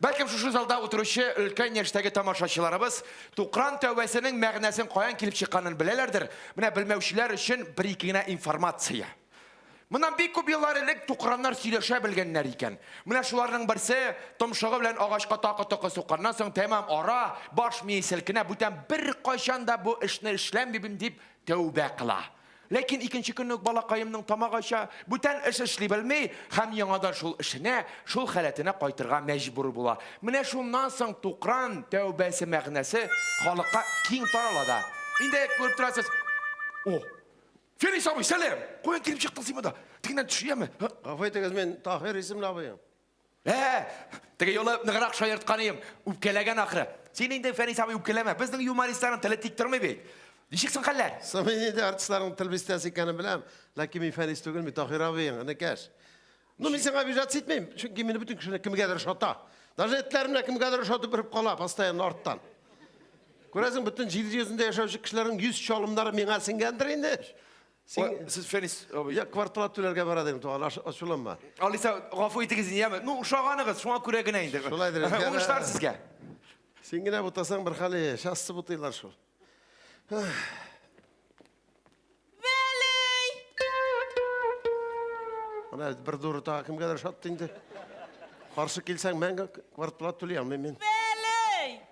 Бәлкем шушы залда утыручы өлкән яшьтәге тамашачыларыбыз Тукран тәүбәсенең мәгънәсен каян килеп чыкканын беләләрдер. Менә белмәүчеләр өчен бер-ике генә информация. Моннан бик күп еллар элек тукраннар сөйләшә белгәннәр икән. Менә шуларның берсе томшыгы белән агачка такы-токы сукканнан соң тәмам ара, баш мие селкенә, бүтән беркайчан да бу эшне эшләмим дип тәүбә кыла. Ләкин икенче көнне үк балакаемның тамагы ача, бүтән эш эшли белми һәм яңадан шул эшенә, шул халәтенә кайтырга мәҗбүр була. Менә шуннан соң тукран тәүбәсе мәгънәсе халыкка киң тарала да. Инде күреп торасыз. О! Фәнис абый, сәлам! Каян килеп чыктың син монда? Тегеннән төш, яме? Гафу итегез, мин Таһир исемле абыең. Ә, теге юлы ныграк шаярткан идем, үпкәләгән ахры. Син инде, Фәнис абый, үпкәләмә. Безнең юмористларның теле тик тормый бит. Ничек соң хәлләр? Соң мин инде артистларның тел бистәсе икәнен беләм. Ләкин мин Фәнис түгел, мин Таһир абыең, энекәш. Ну, мин сиңа обижаться итмим, чөнки мине бөтен кешене кемгәдер ошата. Даже этләр менә кемгәдер ошатып өреп кала, постоянно арттан. Күрәсең, бөтен җир йөзендә яшәүче кешеләрнең йөз чалымнары миңа сеңгәндер инде. Син, Сез Фәнис абый. Я квартплата түләргә бара дим, туган, ачуланма. Алиса, гафу итегез, яме. Ну, ошаганыгыз, шуңа күрә генә инде. Шулайдыр инде. Уңышлар сезгә. Син генә бутасаң бер хәле, часто бутыйлар шул. Вәли! Менә бер дуры тагы кемгәдер ошатты инде. Каршы килсәң, мәңге квартплата түли алмыйм мин. Вәли!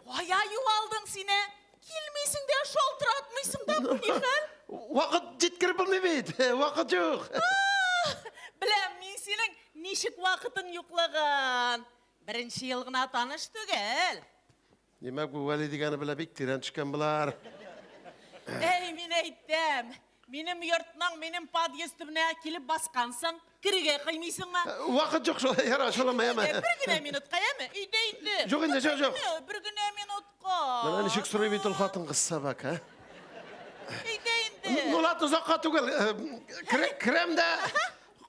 Кая югалдың син, ә? Килмисең дә, шалтыратмыйсың да, бу ни хәл? Вакыт җиткереп булмый бит, вакыт юк. Беләм мин синең ничек вакытың юклыгын. Беренче ел гына таныш түгел. Димәк, бу Вәли дигәне белән бик тирән төшкән болар. Әй, мин әйтәм, минем йортның, минем подъезд төбенә килеп баскансың, керергә кыймыйсыңмы? Вакыт юк шул, яра, шулама, яме. Бер генә минутка, яме, өйдә инде. Юк инде, юк, юк. Бер генә минутка. Менә ничек сорый бит ул хатын-кыз собака, а? Өйдә инде. Ну ладно, озакка түгел. Керәм дә,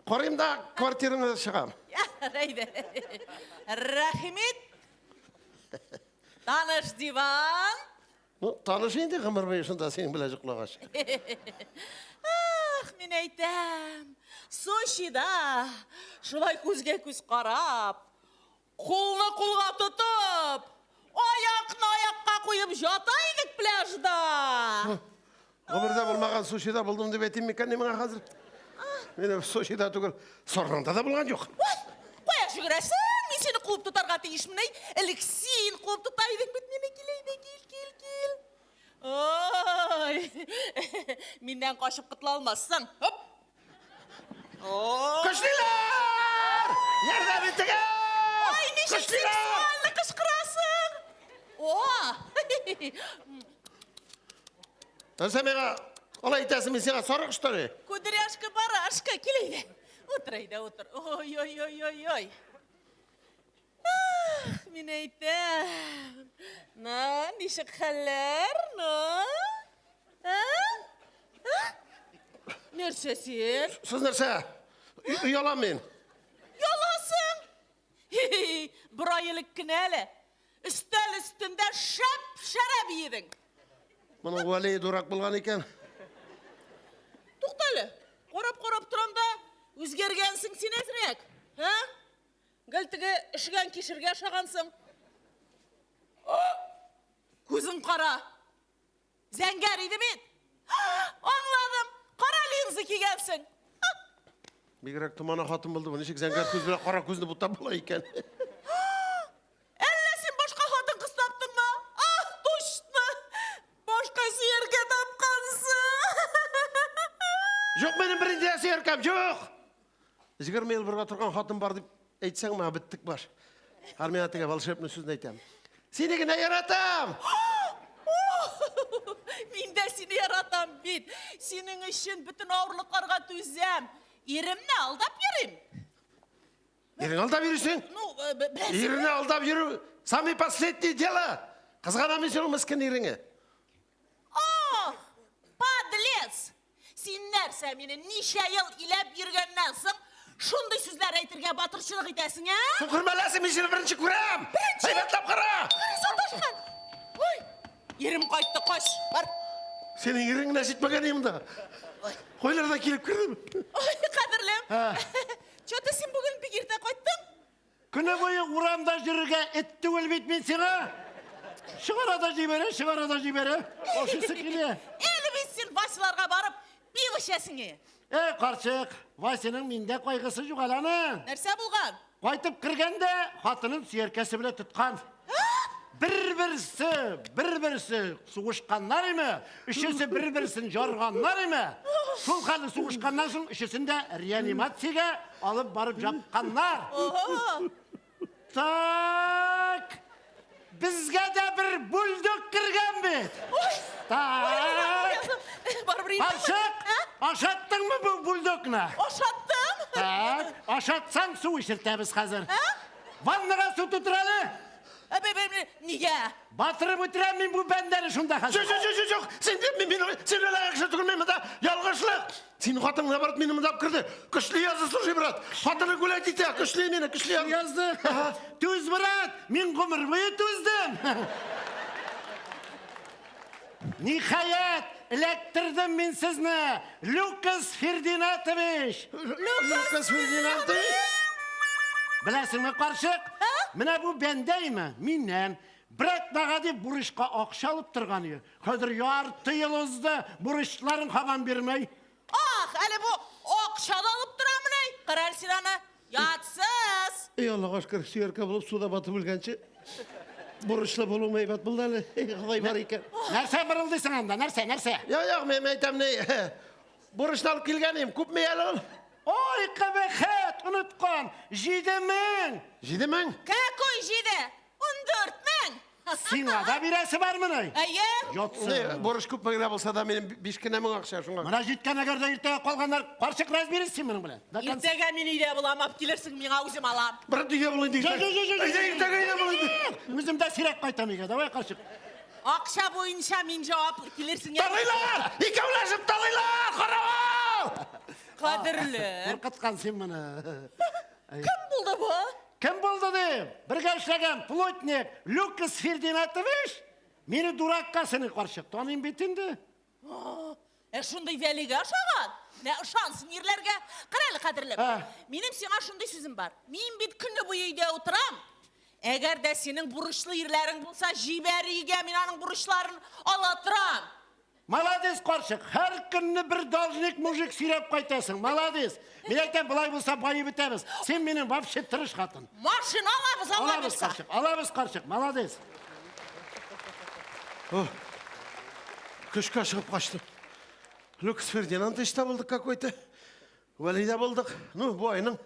карыйм да, квартираңа чыгам. Әйдә. Рәхим ит. Таныш диван. Ну, таныш инде гомер буе шунда синең белән йоклагач. Ах, мин әйтәм, Сочида шулай күзгә күз карап, кулны кулга тотып, аякны аякка куеп җата идек пляжда. Гомердә булмаган Сочида булдым дип әйтим микән миңа хәзер? Мин Сочида түгел, Сарманда да булган юк. Ой, кая жүгерәсең? Мин сине куып тотарга тиешмени? Элек син куып тота идең бит мине. Кил әйдә, кил, кил, кил. Ой, миннән качып котыла алмассың. Хоп. Көчлеләр! Ярдәм итегез! Ай, ничек сексуально кычкырасың? О! Нәрсә миңа алай итәсең, мин сиңа сарык что ли? Кудряшка, барашка, кил әйдә. Утыр әйдә, утыр. Ой, ой, ой, ой, ой. Ах, мин әйтәм. На, ничек хәлләр, на? А? А? Нәрсә син? Сез нәрсә? Оялам мин. Яласың? Хи-хи, бер ай элек кенә әле. Өстәл өстендә шәп шәраб иедең. Моның Вәли дурак булган икән. Тукта әле. Карап-карап торам да, үзгәргәнсең син әзрәк. Һә? Гел теге өшегән кишергә ошагансың. Күзең кара. Зәңгәр иде бит. Аңладым. Кара линза кигәнсең. Бигрәк томана хатын булды бу. Ничек зәңгәр күз белән кара күзне бутап була икән? Әллә син башка хатын-кыз таптыңмы? Ах, точно! Башка сөяркә тапкансың. Юк, минем бернинди дә сөяркәм юк. 20 ел бергә торган хатын бар дип әйтсәң, миңа беттек баш. Хәзер мин теге волшебный сүзне әйтәм. Сине генә яратам! Мин дә сине яратам бит. Синең өчен бөтен авырлыкларга түзәм. Иремне алдап йөрим. Иреңне алдап йөрисең? Ну, э, беләсеңме? Иреңне алдап йөрү самый последнее дело. Кызганам мин синең мескен иреңе. Ох, подлец! Син нәрсә, мине ничә ел иләп йөргәннән соң, шундый сүзләр әйтергә батырчылык итәсең, ә? Сукыр мәләсең, мин сине беренче күрәм. Беренче? Әйбәтләп кара. Саташкан. Ой, ирем кайтты, кач, бар. Синең ирең генә җитмәгән монда. Кайлардан килеп кердем? Ой, кадерлем. Ә. Чё-то син бүген бик иртә кайттың? Көне буе урамда йөрергә эт түгел бит мин сиңа. Чыгара да җибәрә, чыгара да җибәрә. Ашыйсы килә. Әле бит син Василарга барып пиво эчәсең. Эй, карчык, Васяның миндә кайгысы юк әле аның. Нәрсә булган? Кайтып кергәндә хатынын сөяркәсе белән тоткан. Бер-берсе, бер-берсе сугышканнар име? Өчесе бер-берсен жарганнар име? Шул хәлне сугышканнан соң өчесен дә реанимациягә алып барып жапканнар. Так. Безгә дә бер бульдог кергән бит. Так. Барыбер Карчык, ашаттыңмы бу бульдогны? Ашаттым. Так, ашатсаң су эчертәбез хәзер. Ваннага су тутыр әле. Нигә? Батырып үтерәм мин бу бәндәне шунда хәзер. Юк, юк, юк, юк, син мин мин син әле кеше түгел, мин монда ялгышлык. Син хатының наоборот мине монда алып керде. Көчле язды, слушай, брат. Хатыны гулять итә, көчле мине, көчле язды. Түз, брат, мин гомер буе түздем. Ниһаять, эләктердем мин сезне, Люкас Фердинатович. Люкас Фердинатович. Беләсеңме, карчык? Менә бу бәндәйме? Миннән Братнага дип бурычка акча алып торган иде. Хәзер ярты ел узды, бурычларын һаман бирмәй. Ах, әле бу акча да алып торамыни? Кара әле син аны. Ятсыз! Эй, Аллага шөкер, сөяркә булып суда батып үлгәнче, бурычлы булуым әйбәт булды әле. Эй, Ходай бар икән. Нәрсә бырылдыйсың анда? Нәрсә, нәрсә? Юк, юк, мин әйтәм ни, бурычны алып килгән идем, күпме әле ул? Ой, кабахәт, оныткан. 7000. 7000? Какой җиде? 14 000! Сиңа да бирәсе бармыни? Әйе. Ятсын. Не, бурыч күпме генә булса да, минем биш кенә мең акча шуңа. Менә җиткән әгәр дә иртәгә калганнар, карчык разберись син моның белән. До конца. Иртәгә мин өйдә булам, алып килерсең миңа, үзем алам. Брат, өйдә бул инде. Жо, жо, жо, жо, жо. Әйдә, иртәгә өйдә бул инде. Үзем дә сирәк кайтам өйгә. Давай, карчык. Акча буенча мин җаваплы, килерсең. Талыйлар! Икәүләшеп талыйлар! Каравыл! Кадерле. Куркыткан син моны. Кем булды бу? Кем булды дим? Бергә эшләгән плотник Люкас Фердинатович мине дуракка сыный, карчык. Таныйм бит инде. Ә шундый вәлигә ошаган. Менә ышансын ирләргә. Кара әле, кадерлем. Минем сиңа шундый сүзем бар. Мин бит көне буе өйдә утырам. Әгәр дә синең бурычлы ирләрең булса, җибәр өйгә, мин аның бурычларын ала торам. Молодец, карчык. Һәр көнне бер должник мужик сөйрәп кайтасың. Молодец. Мин әйтәм, болай булса баеп бетәбез. Син минем вообще тырыш хатын. Машина алабыз, Алла Алабыз, бирса. карчык. Алабыз, карчык. Молодец. Көчкә чыгып качтым. Люкс Фердинандович та булдык какой-то. Вәли дә булдык. Ну, бу айның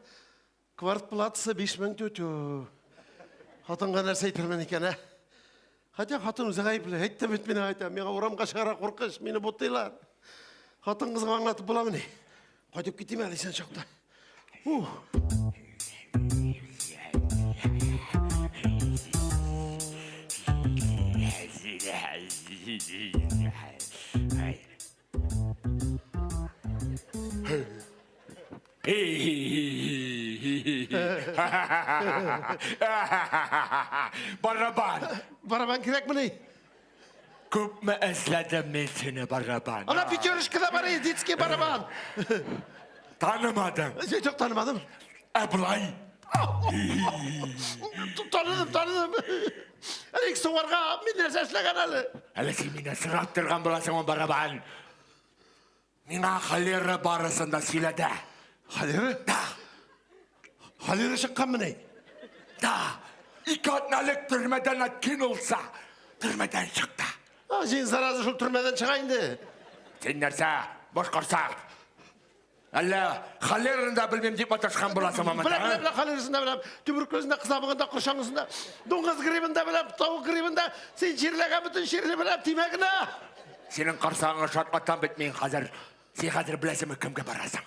квартплатасы 5000 тютю. Хатынга нәрсә әйтермен икән, ә? Хотя хатын үзе гаепле. Әйтте бит миңа, әйтә. Миңа урамга чыгарга куркыш, мине бутыйлар. Хатын кызга аңлатып буламыни? Кайтып китим әле исән чакта. Ух. Барабан! Барабан кирәкмени? Күпме эзләдем мин сине, барабан. Ана пятерочкада бар иде, детский барабан. Танымадың. Юк, танымадым. Ә болай? Таныдым, таныдым. Әле сугарга мин нәрсә эшләгән әле? Әле син мине сорап торган буласың, барабан. Миңа холера барысын да сөйләде. Холера? Да. Холера чыкканмыни? Да. Ике атналык төрмәдән откинулся. Төрмәдән чыкты. А, син зараза шул төрмәдән чыга инде. Син нәрсә, башкарсак? Әллә холераны да белмим дип маташкан буласың, мамата? Беләм, беләм, беләм, холерасын да беләм. Туберкулезын да, кызамыгын да, корчаңгысын да, дуңгыз грибын да беләм, тавык грибын да. Син чирләгән бөтен чирне беләм, тимә генә. Синең корсагыңа шартлатам бит мин хәзер. Син хәзер беләсеңме кемгә барасың?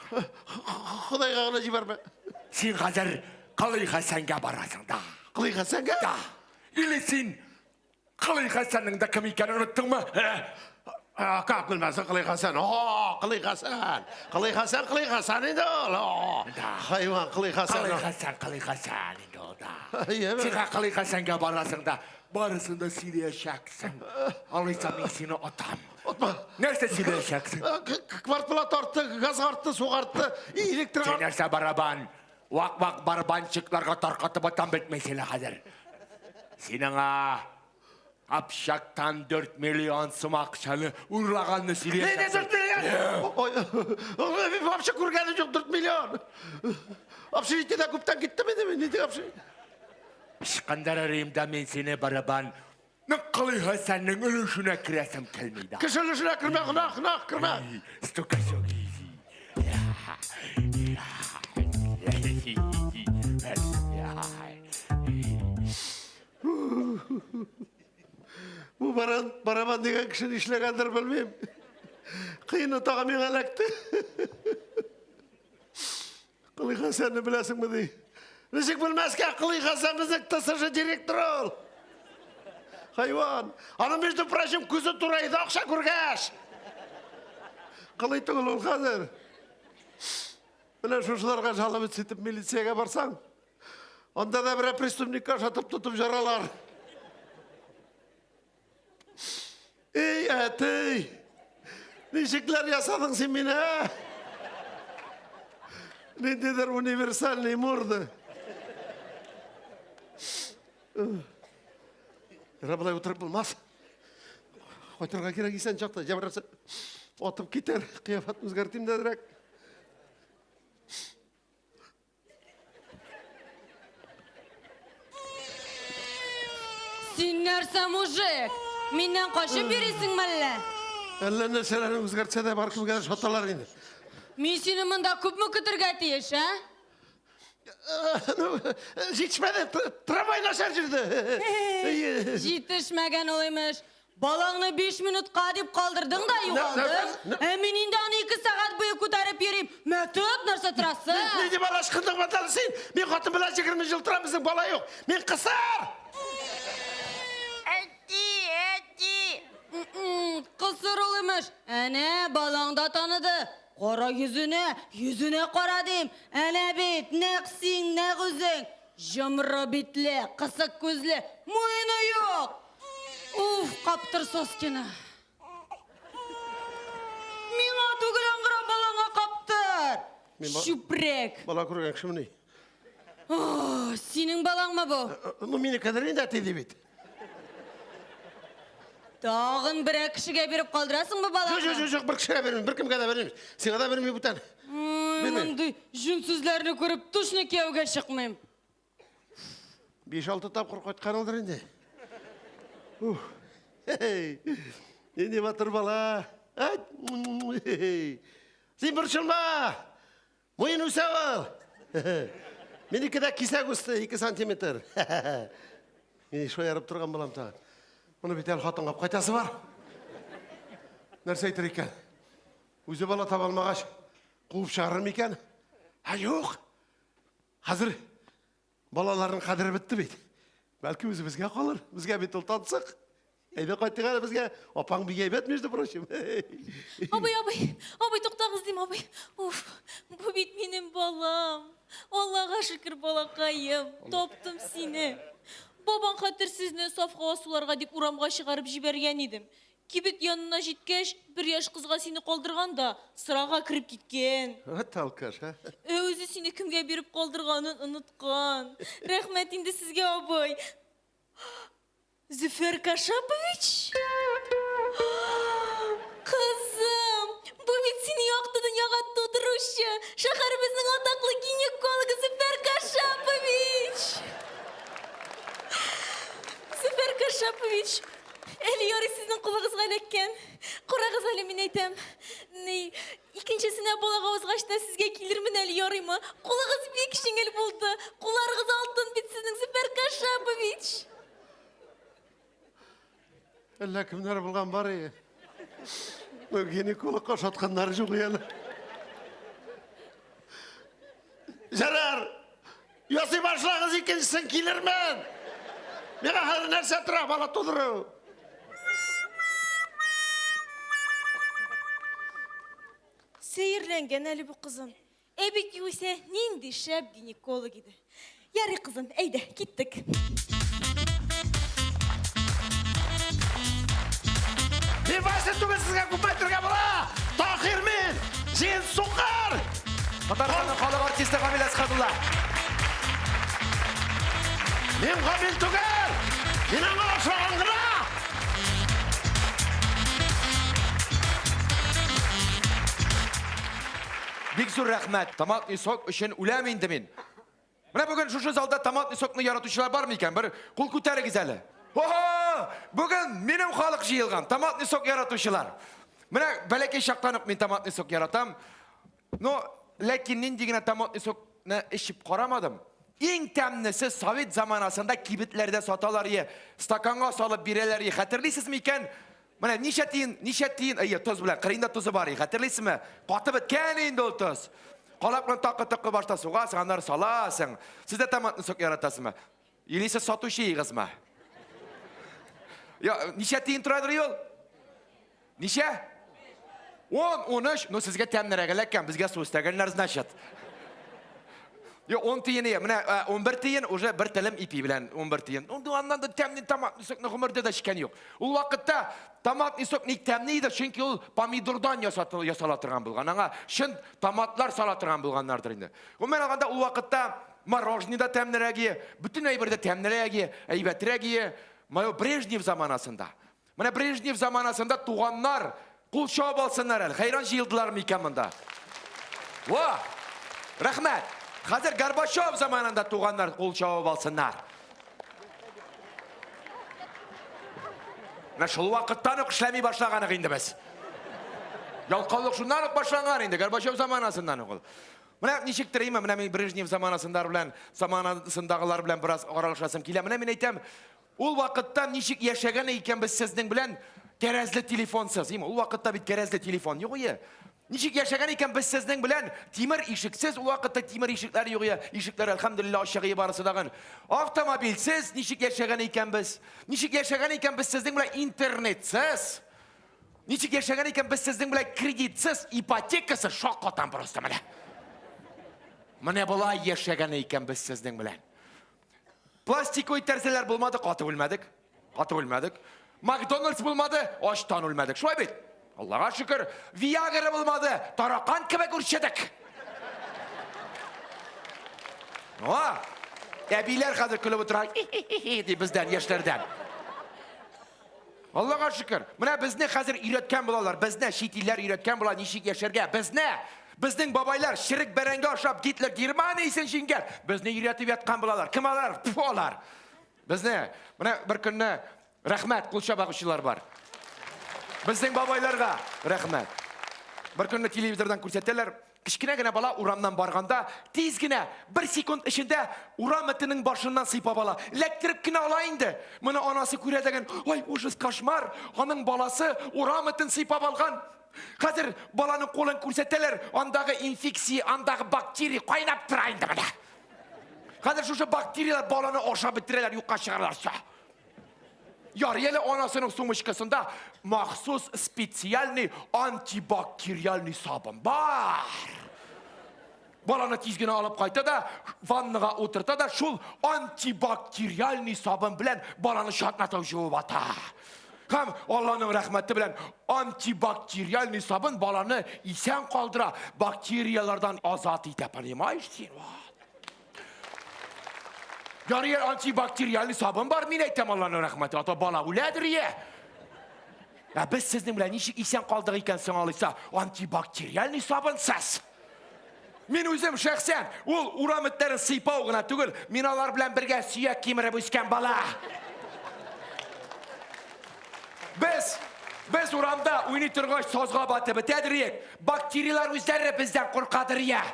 Ходайга гына җибәрмә. Син хәзер Кылый Хәсәнгә барасың да. Кылый Хәсәнгә? Да. Или син Кылый Хәсәннең дә кем икәнен оныттыңмы? А, как белмәсен Кылый Хәсән? О, Кылый Хәсән. Кылый Хәсән, Кылый Хәсән инде ул. О, Да. Хайван Кылый Хәсән. Кылый Хәсән, Кылый Хәсән инде ул да. Әйе. Син Кылый Хәсәнгә барасың да, барысын да сөйләячәксең. Алайса мин сине атам. Атма. Нәрсә сөйләячәксең? Квартплата артты, газ артты, су артты, электр Син нәрсә, барабан? Вак-вак барабанчикларга таркатып атам бит мин сине хәзер. Син аңа общактан 4 миллион сум акчаны урлаганны сөйләячәксең. 4 миллион? Ой, ой, мин вообще күргәнем юк 4 миллион. Общежитиедә күптән киттем инде мин, нинди общежитие? Ычкындырыр да мин сине барабан. Кылый Хәсәннең өлешенә керәсем килми дә. Кеше өлешенә кермә, гөнаһ, гөнаһ, кермә. Столько Бу баран, барабан дигән кеше нишләгәндер белмим. Кыйны тагы миңа эләкте. Кылый Хәсәнне беләсеңме ди. Ничек белмәскә, Кылый Хәсән безнең ТСЖ директоры ул. Хайван. Аның, между прочим, күзе турайды акча күргәч. Кылый түгел ул хәзер. Менә шушыларга жаловаться итеп милициягә барсаң, анда да берәр преступникка ошатып тотып жаралар. Эй, әтей! Ничекләр ясадың син мине, ә? Ниндидер универсальный морда. Яра болай утырып булмас. Кайтырга кирәк исән чакта, җәберәсе атып китәр, кыяфәтне үзгәртим дә әзрәк. Син нәрсә, мужик? Миннән качып йөрисең мәллә? Әллә нәрсәләрне үзгәртсә дә бар кемгә дә шаталар инде. Мин сине монда күпме көтергә тиеш, ә? Ну, җитешмәде, трамвай начар йөрде. Җитешмәгән ул имеш. Балаңны 5 минутка дип калдырдың да югалдың. Ә мин инде аны 2 сәгать буе күтәреп йөрим. Мә тот, нәрсә торасың? Ни дип алашкындың баталы син? Мин хатын белән 20 ел торам, безнең бала юк. Мин кысыр! Әти, әти! Кысыр ул имеш. Әнә, балаң да таныды. Кара йөзенә, йөзенә кара дим. Әнә бит, нәкъ син, нәкъ үзең. Җомры битле, кысык күзле, муены юк. Уф, каптыр Соскина. Миңа түгел аңгыра балаңа каптыр. Чүпрәк. Бала күргән кешемени? О, синең балаңмы бу? Ну, минекедер инде әти ди бит. Тагын берәр кешегә биреп калдырасыңмы балаңны? Юк, юк, юк, бер кешегә бирмим, беркемгә дә бирмим. Сиңа да бирмим бүтән. Мондый җүнсезләрне күреп, точно кияүгә чыкмыйм. 5-6 тапкыр кайткан инде. Ух. Нинди батыр бала. Син борчылма. Муен үсә ул. Минеке дә кисәк үсте, 2 сантиметр. Мин шаярып торган булам тагын. Моны бит әле хатынга кайтасы бар. Нәрсә әйтер икән? Үзе бала таба алмагач, куып чыгарыр микән? Ә юк. Хәзер балаларның кадере бетте бит. Бәлки үзебезгә калыр. Безгә бит ул тансык. Әйдә кайтыйк әле безгә. Апаң бик әйбәт, между прочим. Абый, абый, абый, туктагыз дим, абый. Уф, бу бит минем балам. Аллага шөкер, балакаем, таптым сине. Бабаң хәтерсезне саф һава суларга дип урамга чыгарып җибәргән идем. Кибет янына җиткәч, бер яшь кызга сине калдырган да, сырага кереп киткән. Вот алкаш, а. Ә үзе сине кемгә биреп калдырганын оныткан. Рәхмәт инде сезгә, абый. Зөфәр Кашапович? Кызым, бу бит сине якты дөньяга тудыручы, шәһәребезнең атаклы гинекологы Зөфәр Кашапович! Зөфәр Кашапович, әле ярый сезнең кулыгызга эләккән. Карагыз әле, мин әйтәм. Ни, икенчесенә балага узгач та сезгә килермен әле, ярыймы? Кулыгыз бик җиңел булды. Кулларыгыз алтын бит сезнең, Зөфәр Кашапович. Әллә кемнәр булган бар и. Ну, гинекологка ошатканнары юк әле. Ярар! Ясый башлагыз, икенчесен килермен. Миңа хәзер нәрсә тора, бала тудыру. Сәерләнгән әле бу кызым. Ә бит югыйсә нинди шәп гинеколог иде. Ярый, кызым, әйдә, киттек. Мин Вася түгел, сезгә күп әйтергә була. Таһир мин. Син сукыр. Татарстанның халык артисты Гамил Әсхәдулла. Мин Гамил түгел! Мин аңа охшаган гына! Бик зур рәхмәт. Томатный сок өчен үләм инде мин. Менә бүген шушы залда томатный сокны яратучылар бар микән? Бер кул күтәрегез әле. Ого! Бүген минем халык җыелган, томатный сок яратучылар. Менә бәләкәй чактан ук мин томатный сок яратам. Но ләкин нинди генә томатный сокны эчеп карамадым. Иң тәмлесе совет заманасында кибетләрдә саталар е, стаканга салып бирәләр е. Хәтерлисезме икән? Менә ничә тиен, ничә тиен, әйе, тоз белән, кырыенда тозы бар, хәтерлисезме? Каты беткән инде ул тоз. Калак белән такы-токы башта сугасың, аннары саласың. Сез дә томатный сок яратасызмы? Или сез сатучы егызмы? Я, ничә тиен торадыр ул? Ничә? 10, 13, ну сезгә тәмнерәк эләккән, безгә су өстәгәннәр, значит. Юк, 10 тиен ие. Менә 11 тиен уже бер телем ипи белән 11 тиен. Ну, аннан да тәмле томатный сокны гомердә дә эчкән юк. Ул вакытта томатный сок ник тәмле иде? Чөнки ул помидордан ясала торган булган. Аңа чын томатлар сала торган булганнардыр инде. Гомумән алганда, ул вакытта мороженое да тәмлерәк ие, бөтен әйбер дә тәмлерәк ие, әйбәтрәк ие. Мое Брежнев заманасында. Менә Брежнев заманасында туганнар кул чабып алсыннар әле. Хәйран җыелдылар микән монда? Ва! Рәхмәт! Хәзер Горбачев заманында туганнар кул чабып алсыннар. Менә шул вакыттан ук эшләми башлаганык инде без. Ялкаулык шуннан ук башланган инде, Горбачев заманасыннан ук ул. Менә ничектер имә, менә мин Брежнев заманасындар белән, заманасындагылар белән бераз аралашасым килә. Менә мин әйтәм, Ул вакытта ничек яшәгән икән без сезнең белән кәрәзле телефонсыз? Ул вакытта бит кәрәзле телефон юк ие. Ничек яшәгән икән без сезнең белән тимер ишексез? Ул вакытта тимер ишекләр юк ие. Ишекләр, әлхәмдүлилләһ, ачык ие барысы дагын. Автомобильсез ничек яшәгән икән без? Ничек яшәгән икән без сезнең белән интернетсыз? Ничек яшәгән икән без сезнең белән кредитсыз, ипотекасыз? Шаккатам просто менә. Менә болай яшәгән икән без сезнең белән. Пластиковый тәрәзәләр булмады, катып үлмәдек. Катып үлмәдек. Макдональдс булмады, ачтан үлмәдек. Шулай бит? Аллага шөкер, Виагра булмады, таракан кебек үрчедек. О, әбиләр хәзер көлеп утыра, ди бездән, яшьләрдән. Аллага шөкер. Менә безне хәзер өйрәткән булалар. Безне чит илләр өйрәткән була ничек яшәргә. Безне, безнең бабайлар черек бәрәңге ашап Гитлер Германиясен җиңгән. Безне өйрәтеп яткан булалар. Кем алар? Фу алар. Безне, менә бер көнне рәхмәт, кул чабагучылар бар. Безнең бабайларга рәхмәт. Бер көнне телевизордан күрсәтәләр, Кечкенә генә бала урамнан барганда, тиз генә, бер секунд эчендә урам этенең башыннан сыйпап ала. Эләктереп кенә ала инде. Моны анасы күрә дәген, ой, ужас, кошмар, аның баласы урам этен сыйпап алган. Хәзер баланың кулын күрсәтәләр, андагы инфекция, андагы бактерия кайнап тора инде менә. Хәзер шушы бактерияләр баланы ашап бетерәләр, юкка чыгаралар. Всё. Ярый әле анасының сумочкасында махсус специальный антибактериальный сабын бар. Баланы тиз генә алып кайта да, ваннага утырта да, шул антибактериальный сабын белән баланы чатнатып жуып ата. Һәм Алланың рәхмәте белән антибактериальный сабын баланы исән калдыра, бактерияләрдән азат итә, понимаешь син? Вот. Ярый антибактериальный сабын бар, мин әйтәм Алланың рәхмәте, ата бала үләдер ия. Ә без сезнең белән ничек исән калдык икән соң алайса, антибактериальный сабынсыз? Мин үзем шәхсән ул урам этләрен сыйпау гына түгел, мин алар белән бергә сөяк кимереп үскән бала. Без без урамда уйный торгач сазга батып бетәдер идек. Бактерияләр үзләре бездән куркадыр я.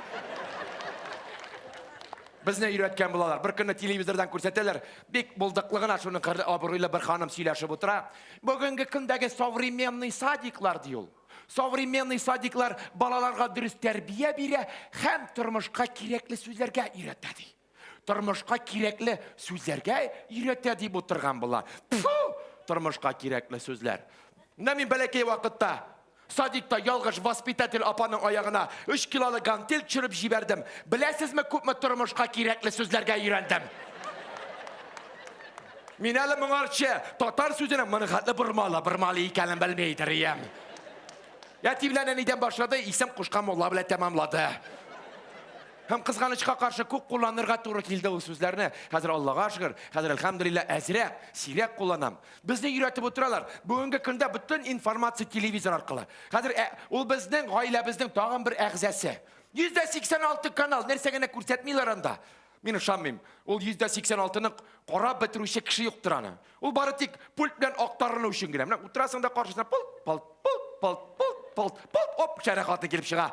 Безне өйрәткән булалар. Бер көнне телевизордан күрсәтәләр. Бик булдыклы гына шуның кадәр абруйлы бер ханым сөйләшеп утыра. Бүгенге көндәге современный садиклар ди ул. Современный садиклар балаларга дөрес тәрбия бирә һәм тормышка кирәкле сүзләргә өйрәтә ди. Тормышка кирәкле сүзләргә өйрәтә дип утырган була. Тфу! Тормышка кирәкле сүзләр. Менә мин бәләкәй вакытта садикта ялгыш воспитатель апаның аягына 3 килолы гантель төшереп җибәрдем. Беләсезме, күпме тормышка кирәкле сүзләргә өйрәндем? Мин әле моңарчы татар сүзенең моның хәтле бормалы, бормалы икәнен белми идем. Әти белән әнидән башлады, исем кушкан мулла белән тәмамлады. Һәм кызганычка каршы күп кулланырга туры килде ул сүзләрне. Хәзер Аллага шөкер, хәзер әлхәмдүлилләһ әзрәк, сирәк кулланам. Безне өйрәтеп утыралар. Бүгенге көндә бөтен информация телевизор аркылы. Хәзер ә, ул безнең гаиләбезнең тагын бер әгъзасы. 186 канал, нәрсә генә күрсәтмиләр анда. Мин ышанмыйм. Ул 186-ны карап бетерүче кеше юктыр аны. Ул бары тик пульт белән актарыну өчен генә. Менә утырасың да каршысына пулт, палт, пулт, палт, пулт, палт, пулт, оп, шәрә хатын килеп чыга.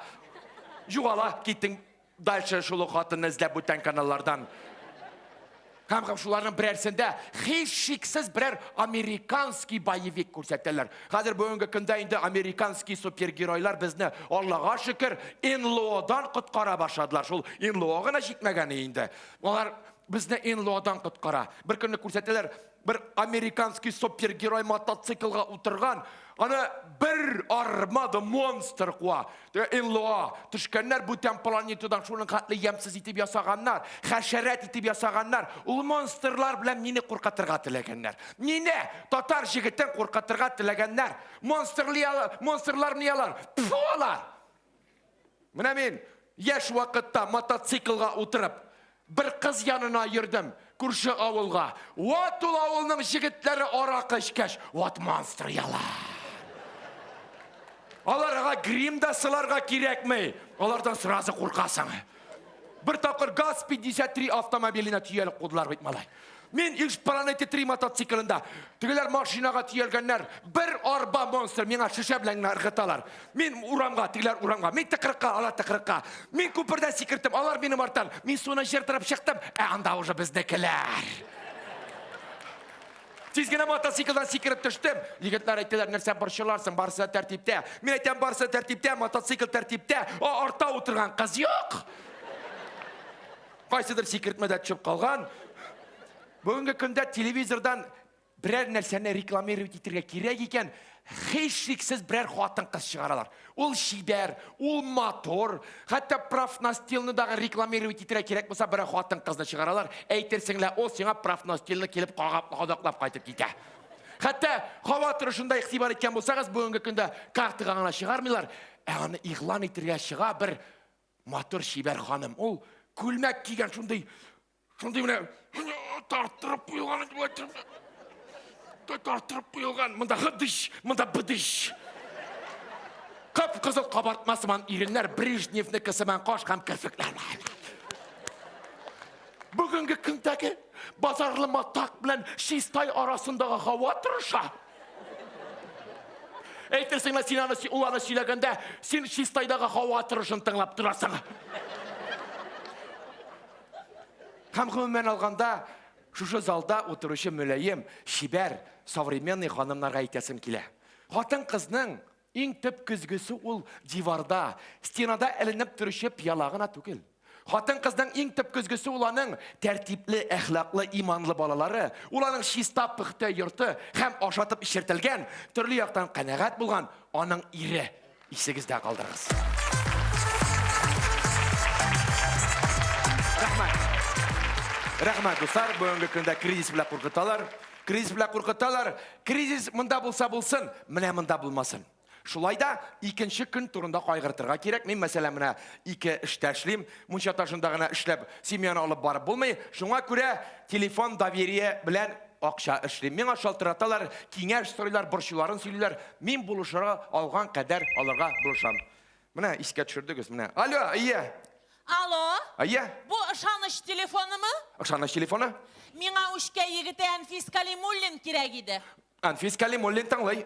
Югала, киттең дальше шул ук хатынны эзләп бүтән каналлардан. Һәм һәм шуларның берәрсендә һичшиксез берәр американский боевик күрсәтәләр. Хәзер бүгенге көндә инде американский супергеройлар безне, Аллага шөкер, НЛОдан коткара башладылар. Шул НЛО гына җитмәгән инде. Алар безне НЛОдан коткара. Бер көнне күрсәтәләр, бер американский супергерой мотоциклга утырган, аны бер армада монстр куа. НЛО төшкәннәр бүтән планетадан шуның хәтле ямьсез итеп ясаганнар, хәшәрәт итеп ясаганнар. Ул монстрлар белән мине куркытырга теләгәннәр. Мине, татар җегетен куркытырга теләгәннәр. Монстрлар ни алар? Пфу алар! Менә мин яшь вакытта мотоциклга утырып, бер кыз янына йөрдем, күрше авылга. Вот ул авылның җегетләре аракы эчкәч, вот монстр яла. Аларга грим да сыларга кирәкми. Алардан сразу куркасың. Бер тапкыр ГАЗ-53 автомобиленә төялеп кудылар бит, малай. Мин Иж Планете 3 мотоциклында. Тегеләр машинага төялгәннәр. Бер арба монстр миңа шешә белән генә ыргыталар. Мин урамга, тегеләр урамга. Мин тыкрыкка, алар тыкрыкка. Мин күпердән сикерттем, алар минем арттан. Мин суны җыртырып чыктым, ә анда уже безнекеләр. Тиз генә мотоциклдан сикереп төштем. Егетләр әйттеләр, нәрсә борчыларсың, барысы да тәртиптә. Мин әйтәм, барысы да тәртиптә, мотоцикл тәртиптә. Ә артта утырган кыз юк. Кайсыдыр сикертмәдә төшеп калган. Бүгенге көндә телевизордан берәр нәрсәне рекламировать итәргә кирәк икән, һичшиксез берәр хатын-кыз чыгаралар. Ул чибәр, ул матур, хәтта профнастилны дагы рекламировать итәргә кирәк булса, берәр хатын-кызны чыгаралар. Әйтерсең лә, ул сиңа профнастилны килеп кагап, кадаклап кайтып китә. Хәтта һава торышында игътибар иткән булсагыз, бүгенге көндә картага гына чыгармыйлар, ә аны игълан итәргә чыга бер Матур чибәр ханым. Ул күлмәк кигән шундый, шундый менә тарттырып куелган, тарттырып куелган. Монда гыдыш, монда быдыш. Кып-кызыл кабартма сыман иреннәр, Брежневнеке сыман каш һәм керфекләр. Бүгенге көндәге базарлы матак белән Чистай арасындагы һава торыша. Әйтерсең лә син аны, ул аны сөйләгәндә, син Чистайдагы һава торышын тыңлап торасың. Һәм гомумән алганда, шушы залда утыручы мөлаем, чибәр, современный ханымнарга әйтәсем килә. Хатын-кызның иң төп көзгесе ул диварда, стенада эленеп торучы пыяла гына түгел. Хатын-кызның иң төп көзгесе ул аның тәртипле, әхлаклы, иманлы балалары, ул аның чиста, пөхтә йорты һәм ашатып эчертелгән, төрле яктан канәгать булган аның ире. Исегездә калдырыгыз. Рәхмәт. Рәхмәт, дуслар. Бүгенге көндә кризис белән куркыталар. Кризис белән куркыталар. Кризис монда булса булсын, менә монда булмасын. Шулай да икенче көн турында кайгыртырга кирәк. Мин, мәсәлән, менә ике эштә эшлим. Мунча ташында гына эшләп семьяны алып барып булмый. Шуңа күрә телефон доверие белән акча эшлим. Миңа шалтыраталар, киңәш сорыйлар, борчуларын сөйлиләр. Мин булышырга алган кадәр аларга булышам. Менә искә төшердегез, менә. Алло, әйе. Алло. Әйе. Бу ышаныч телефонымы? Ышаныч телефоны. Миңа Үчкә егете Әнфис Калимуллин кирәк иде. Анфис Калимуллин тыңлый.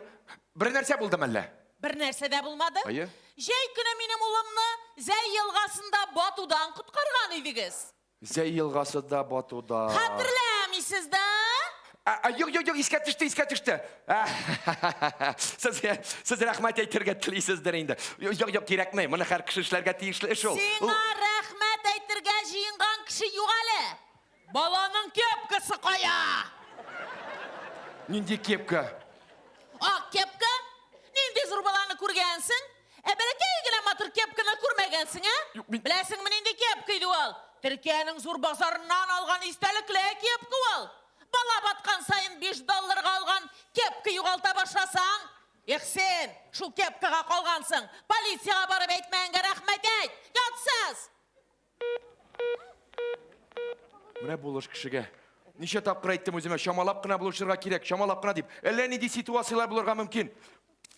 Бер нәрсә булды мәллә? Бер нәрсә дә булмады. Әйе. Җәй көне минем улымны Зәй елгасында батудан коткарган идегез. Зәй елгасында батудан. Хәтерләмисез дә? А, юк, юк, юк, искә төште, искә төште. Сез, сез рәхмәт әйтергә телисездер инде. Юк, юк, кирәкми. Моны һәр кеше эшләргә тиешле эш ул. Сиңа рәхмәт әйтергә җыенган кеше юк әле. Баланың кепкасы кая? Нинди кепка? Ак кепка? Нинди зур баланы күргәнсең? Ә бәләкәй генә матур кепканы күрмәгәнсең, ә? Юк, мин... Беләсеңме нинди кепка иде ул? Төркиянең зур базарыннан алган истәлекле кепка ул. Бала баткан саен 5 долларга алган кепка югалта башласаң, эх син, шул кепкага калгансың. Полициягә барып әйтмәгәнгә рәхмәт әйт. Ятсыз! Менә булыш кешегә. Ничә тапкыр әйттем үземә, чамалап кына булышырга кирәк, чамалап кына дип. Әллә нинди ситуацияләр булырга мөмкин.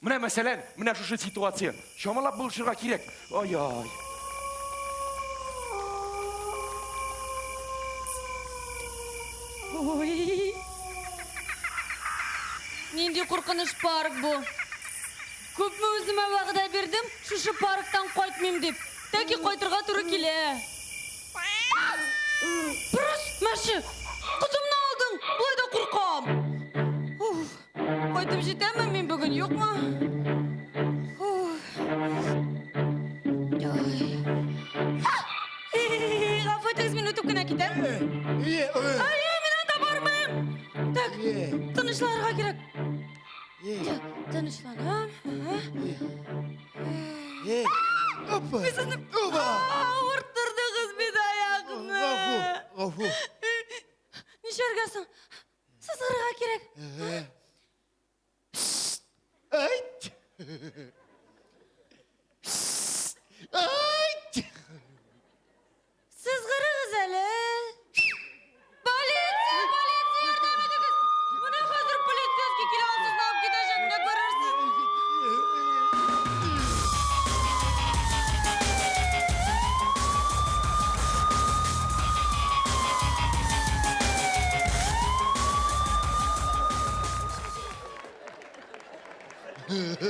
Менә мәсәлән, менә шушы ситуация. Чамалап булышырга кирәк. Ай-ай. Ой. Нинди куркыныч парк бу. Күпме үземә вәгъдә бирдем, шушы парктан кайтмыйм дип. Тәки кайтырга туры килә. Пырыс, мәче! Котымны алдың! Болай да куркам. Уф, кайтып җитәмме мин бүген, юкмы? Уф. Ай. Гафу итегез, мин үтеп кенә китәм. Ай, мин анда бармыйм. Так, тынычланырга кирәк. Тынычланам. Опа. Мин сезне авырттырдыгыз бит аякны. Гафу, гафу. Нишләргә соң? Сызгырырга кирәк. Әйт. Әйт. Сызгырыгыз әле. Полиция, полиция, ярдәм итегез. Менә хәзер полицейский килә, ул сезне алып китәчәк, менә күрерсез.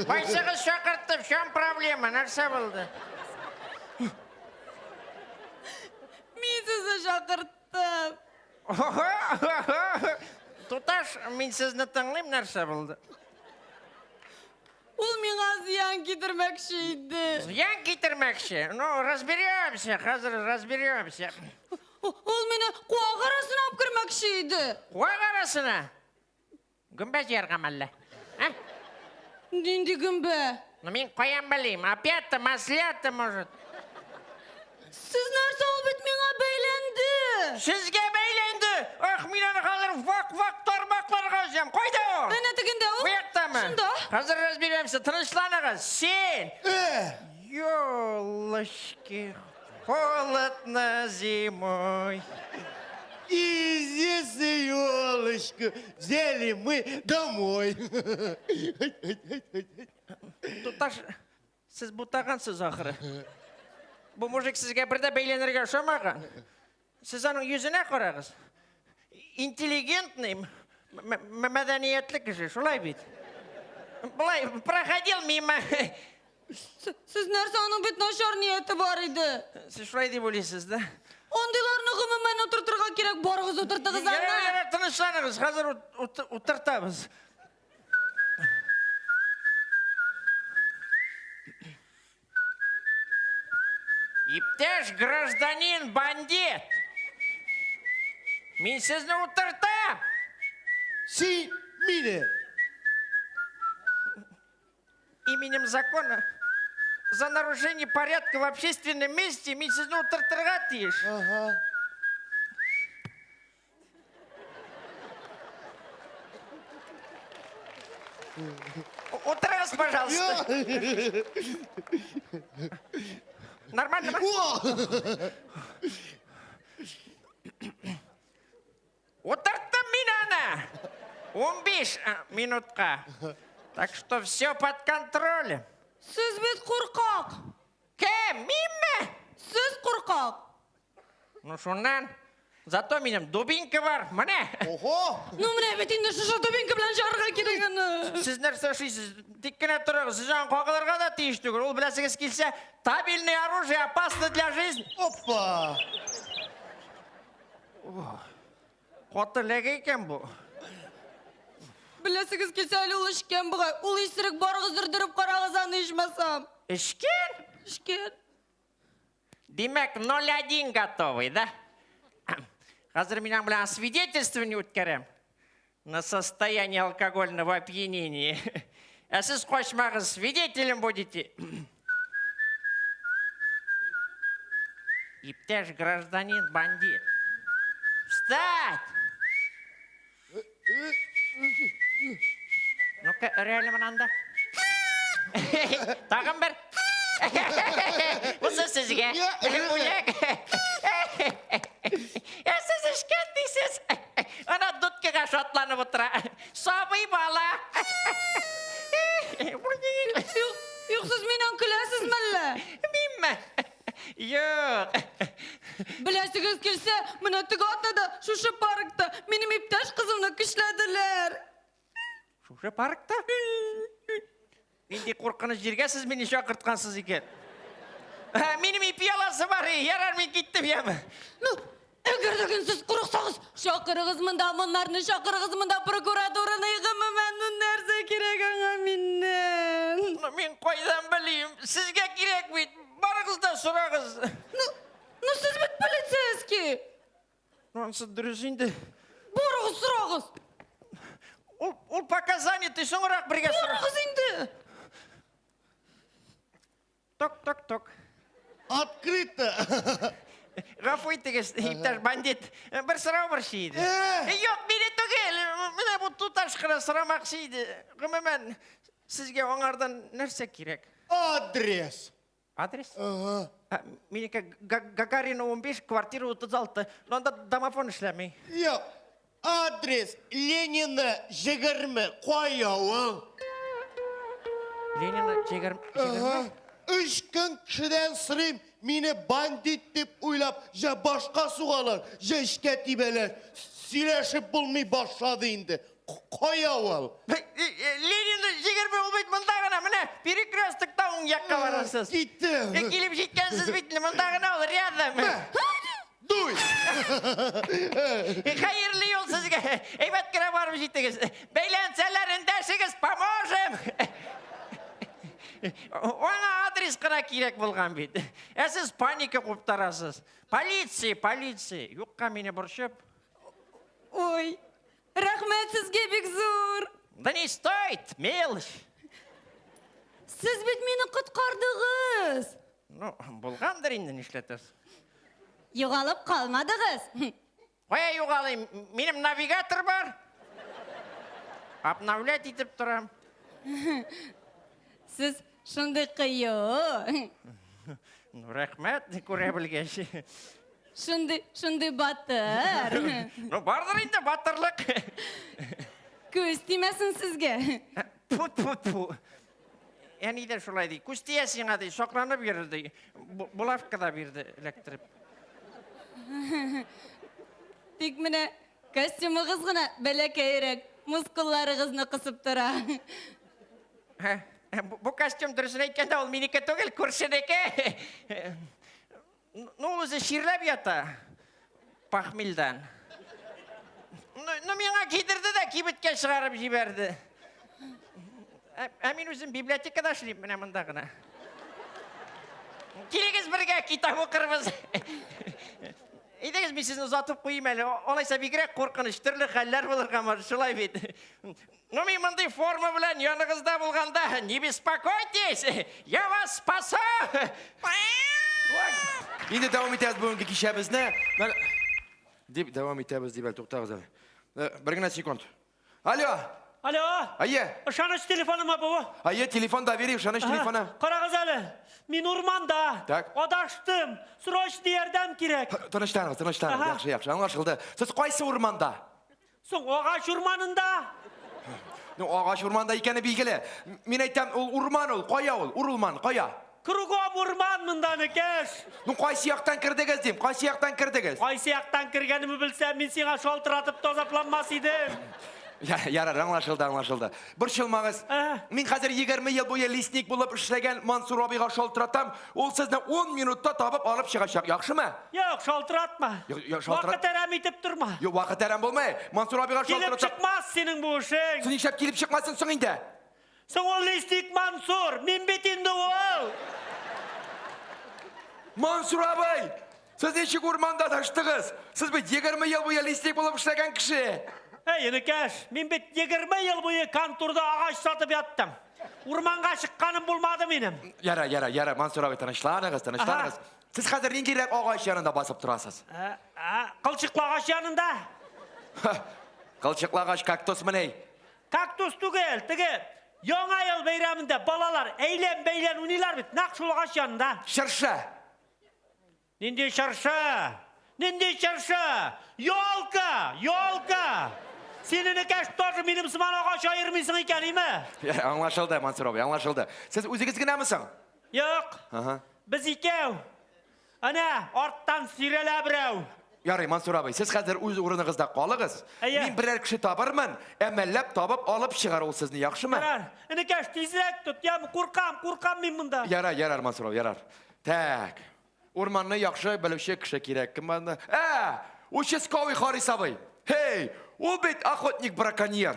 Кайсыгыз чакыртты? В чем проблема? Нәрсә булды? Мин сезне чакырттым. Туташ, мин сезне тыңлыйм, нәрсә булды? Ул миңа зыян китермәкче иде. Зыян китермәкче? Ну, разберемся, хәзер разберемся. Ул мине куак арасына алып кермәкче иде. Куак арасына? Гөмбә җыярга мәллә? А? Нинди гөмбә? Ну, мин каян белим? Опята, маслята, может. Сез нәрсә, ул бит миңа бәйләнде. Сезгә бәйләнде! Ах, мин аны хәзер вак-вак тармакларга өзәм. Кайда ул? Әнә тегендә ул. Бу яктамы? Шунда. Хәзер разберемся. Тынычланыгыз. Син! Елочки, холодно зимой. И здесь елочку взяли мы домой. Туташ, сез бутагансыз ахыры. Бу мужик сезгә бер дә бәйләнергә ошамаган. Сез аның йөзенә карагыз. Интеллигентный, мәдәниятле кеше, шулай бит. Болай проходил мимо. Сез нәрсә, аның бит начар нияте бар иде. Сез шулай дип уйлыйсыз, да? Андыйларны гомумән утыртырга кирәк. Барыгыз утыртыгыз аны. Ярар, ярар, тынычланыгыз. Хәзер утыртабыз. Иптәш гражданин бандит! Мин сезне утыртам! Син мине. Именем закона за нарушение порядка в общественном месте мин сезне утыртырга тиеш. Ага. Утырыгыз, пожалуйста. Нормально ма? Утырттым мин аны. 15 минутка. Так что все под контролем. Сез бит куркак. Кем? Минме? Сез куркак. Ну, шуннан. Зато минем дубинка бар. Менә. Охо! Ну менә бит инде шушы дубинка белән жарырга кирәк аны. Сез нәрсә эшлисез? Тик кенә торыгыз. Сез аны кагылырга да тиеш түгел. Ул беләсегез килсә, табельное оружие опасно для жизни. Опа! Каты эләгә икән бу. Беләсегез килсә, әле ул эчкән бугай. Ул исерек, барыгыз өрдереп карагыз аны ичмасам. Эчкән? Эчкән. Димәк, 0,1 готовый, да? Хәзер мин аның белән освидетельствование үткәрәм. На состояние алкогольного опьянения. Ә сез качмагыз, свидетелем будете. Иптәш гражданин бандит. Встать! Ну-ка, өрә әле монанда. Тагын бер. Бусы сезгә. Бүләк. Ә сез эшкә дисез. Ана дудкага шатланып утыра. Сабый бала. Юк, юк, сез миннән көләсез мәллә? Минме? Юк. Беләсегез килсә, менә теге атнада шушы паркта минем иптәш кызымны көчләделәр. Шушы паркта? Нинди куркыныч җиргә сез мине чакырткансыз икән? Минем ипи аласы бар, ярар, мин киттем, яме. Ну, әгәр дә сез курыксагыз, чакырыгыз монда, моннарны чакырыгыз монда, прокуратураны, гомумән, ну нәрсә кирәк аңа миннән? Ну, мин кайдан белим? Сезгә кирәк бит. Барыгыз да сорагыз. Ну, ну сез бит полицейский. Ансы дөрес инде. Барыгыз, сорагыз. Ул, ул пока занятый, соңрак бергә сорагыз. Барыгыз инде. Ток, ток, ток. Открыто. Гафу итегез, иптәш бандит. Бер сорау бар иде. Юк, мине түгел. Менә бу туташ кына сорамакчы иде. Гомумән, сезгә аңардан нәрсә кирәк? Адрес. Адрес? Ага. Ә, Минеке Гагарина 15, квартира 36. Но анда домофон эшләми. Юк. Адрес Ленина 20. Кая ул? Ленина 20. Ага. Өч көн кешедән сорыйм, мине бандит дип уйлап, җә башка сугалар, җә эчкә тибәләр. Сөйләшеп булмый башлады инде. Кая ул? Ленина 20 ул бит монда гына, менә перекрестокта уң якка барасыз. Киттем. Килеп җиткәнсез бит, монда гына ул, рядом. Дуй! Хәерле юл сезгә. Әйбәт кенә барып җитегез. Бәйләнсәләр эндәшегез, поможем. Аңа адрес кына кирәк булган бит. Ә сез паника куптарасыз. Полиция, полиция. Юкка мине борчып. Ой, рәхмәт сезгә бик зур. Да не стоит, мелочь. Сез бит мине коткардыгыз. Ну, булгандыр инде, нишләтәсез. Югалып калмадыгыз. Кая югалыйм? Минем навигатор бар. Обновлять итеп торам. Сез шундый кыю. Ну, рәхмәт, күрә белгәч. Шундый, шундый батыр. Ну, бардыр инде батырлык. Күз тимәсен сезгә. Тфу, тфу, тфу. Әни дә шулай ди. Күз тия сиңа ди, сакланып йөр ди. Булавка да бирде эләктереп. Тик менә костюмыгыз гына бәләкәйрәк, мускулларыгызны кысып тора. Бу костюм, дөресен әйткәндә, ул минеке түгел, күршенеке. Ну, ул үзе чирләп ята. Похмельдан. Ну, ну миңа кидерде дә кибеткә чыгарып җибәрде. Ә, ә мин үзем библиотекада эшлим, менә монда гына. Килегез бергә китап укырбыз. Әйдәгез, мин сезне озатып куйыйм әле. Алайса бигрәк куркыныч, төрле хәлләр булырга может, шулай бит. Ну, мин мондый форма белән яныгызда булганда, не беспокойтесь, я вас спасу. Инде дәвам итәбез бүгенге кичәбезне. Дип дәвам итәбез дип әле туктагыз әле. Бер генә секунд. Алло. Алло. Әйе. Ышаныч телефонымы бу? Әйе, телефон доверие, ышаныч телефоны. Карагыз әле. Мин урманда. Так. Адаштым. Срочный ярдәм кирәк. Тынычланыгыз, тынычланыгыз. Яхшы, яхшы, аңлашылды. Сез кайсы урманда? Соң агач урманында. Ну, агач урманда икәне билгеле. Мин әйтәм, ул урман ул, кая ул? Урман, кая? Кругом урман монда, энекәш. Ну, кайсы яктан кердегез дим, кайсы яктан кердегез? Кайсы яктан кергәнемне белсәм, мин сиңа шалтыратып та азапланмас идем. Ярар, аңлашылды, аңлашылды. Борчылмагыз. Мин хәзер 20 ел буе лесник булып эшләгән Мансур абыйга шалтыратам. Ул сезне 10 минутта табып алып чыгачак, яхшымы? Юк, шалтыратма. Юк, шалтырат. Вакыт әрәм итеп торма. Юк, вакыт әрәм булмый. Мансур абыйга Килеп шалтыратам. чыкмас синең бу эшең. Син нишләп килеп чыкмасын соң инде? Соң ул лесник Мансур, мин бит инде ул. Мансур абый! Сез ничек урманда адаштыгыз? Сез бит 20 ел буе лесник булып эшләгән кеше. Әй, энекәш, мин бит 20 ел буе конторда агач сатып яттым. Урманга чыкканым булмады минем. Яра, яра, яра, Мансур абый, тынычланыгыз, тынычланыгыз. Сез хәзер ниндирәк агач янында басып торасыз? Кылчыклы агач янында. Кылчыклы агач кактус мени? Кактус түгел, теге. Яңа ел бәйрәмендә балалар әйлән-бәйлән уйныйлар бит, нәкъ шул агач янында. Чыршы. Нинди чыршы? Нинди чыршы? Елка! Елка! Син, энекәш, тоже минем сыман агач аермыйсың икән, име? Аңлашылды, Мансур абый, аңлашылды. Сез үзегез генәме соң? Юк. Ага. Без икәү. Әнә, арттан сөйрәлә берәү. Ярый, Мансур абый, сез хәзер үз урыныгызда калыгыз. Әйе. Мин берәр кеше табырмын, әмәлләп табып алып чыгар ул сезне, яхшымы? Ярар, энекәш, тизрәк тот, яме, куркам, куркам мин монда. Ярар, ярар, Мансур абый, ярар. Так. Урманны яхшы белүче кеше кирәк. Кем анда? Ә, участковый Харис абый. Һей, ул бит охотник-браконьер.